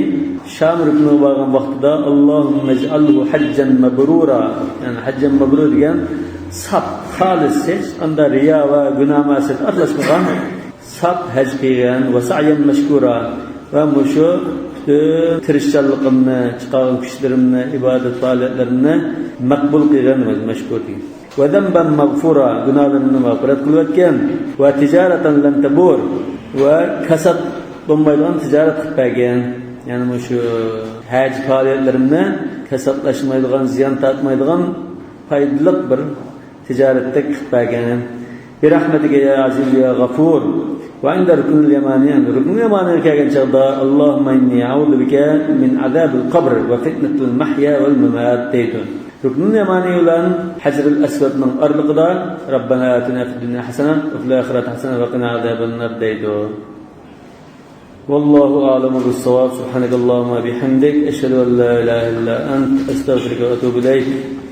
شام رۇكنىغا بارغان ۋاقتىدا، «اللهم اجعله حجا مبرورا»، يەنى «حجا مبرور» دېگەن، ساپ، خالىس، ھېچقانداق رىيا ۋە گۇناھ مەسىيەت ئارىلاشمىغان ساپ ھەج قىلغان، ۋە سەئيەن مەشكۇرا، ۋە مۇشۇ پۈتۈن تىرىشچانلىقىمنى، چىقارغان كۈچلىرىمنى، ئىبادەت پائالىيەتلىرىمنى مەقبۇل قىلغان دېمەك، مەشكۇر دېگەن. ۋە زەنبەن مەغفۇرا، گۇناھلىرىمنى مەغپىرەت قىلىۋەتكەن. ۋە تىجارەتەن لەن تەبۇر، ۋە كاسات بولمايدىغان تىجارەت قىلىپ بەرگەن. يەنى مۇشۇ ھەج پائالىيەتلىرىمنى كاساتلاشمايدىغان، زىيان تارتمايدىغان پايدىلىق بىر تىجارەتتەك قىلىپ بەرگەن. بىرەھمەتىكە يا ئەزىز يا غەفۇر. ۋە ئىندە رۇكنۇل يەمانى، ئەمدى رۇكنۇل يەمانىغا كەلگەن چاغدا، ئاللاھۇممە ئىننى ئەئۇزۇ بىكە مىن ئازابىل قەبر ۋە فىتنەتىل مەھيا ۋەل مەمات دەيدۇ. رۇكنۇل يەمانى بىلەن ھەجرۇل ئەسۋەدنىڭ ئارىلىقىدا رەببەنا ئاتىنا فىد دۇنيا ھەسەنە ۋە فىل ئاخىرەتى ھەسەنە ۋە قىنا ئازابەن نار دەيدۇ. والله أعلم بالصواب. سبحانك اللهم وبحمدك، أشهد أن لا إله إلا أنت، أستغفرك وأتوب إليك.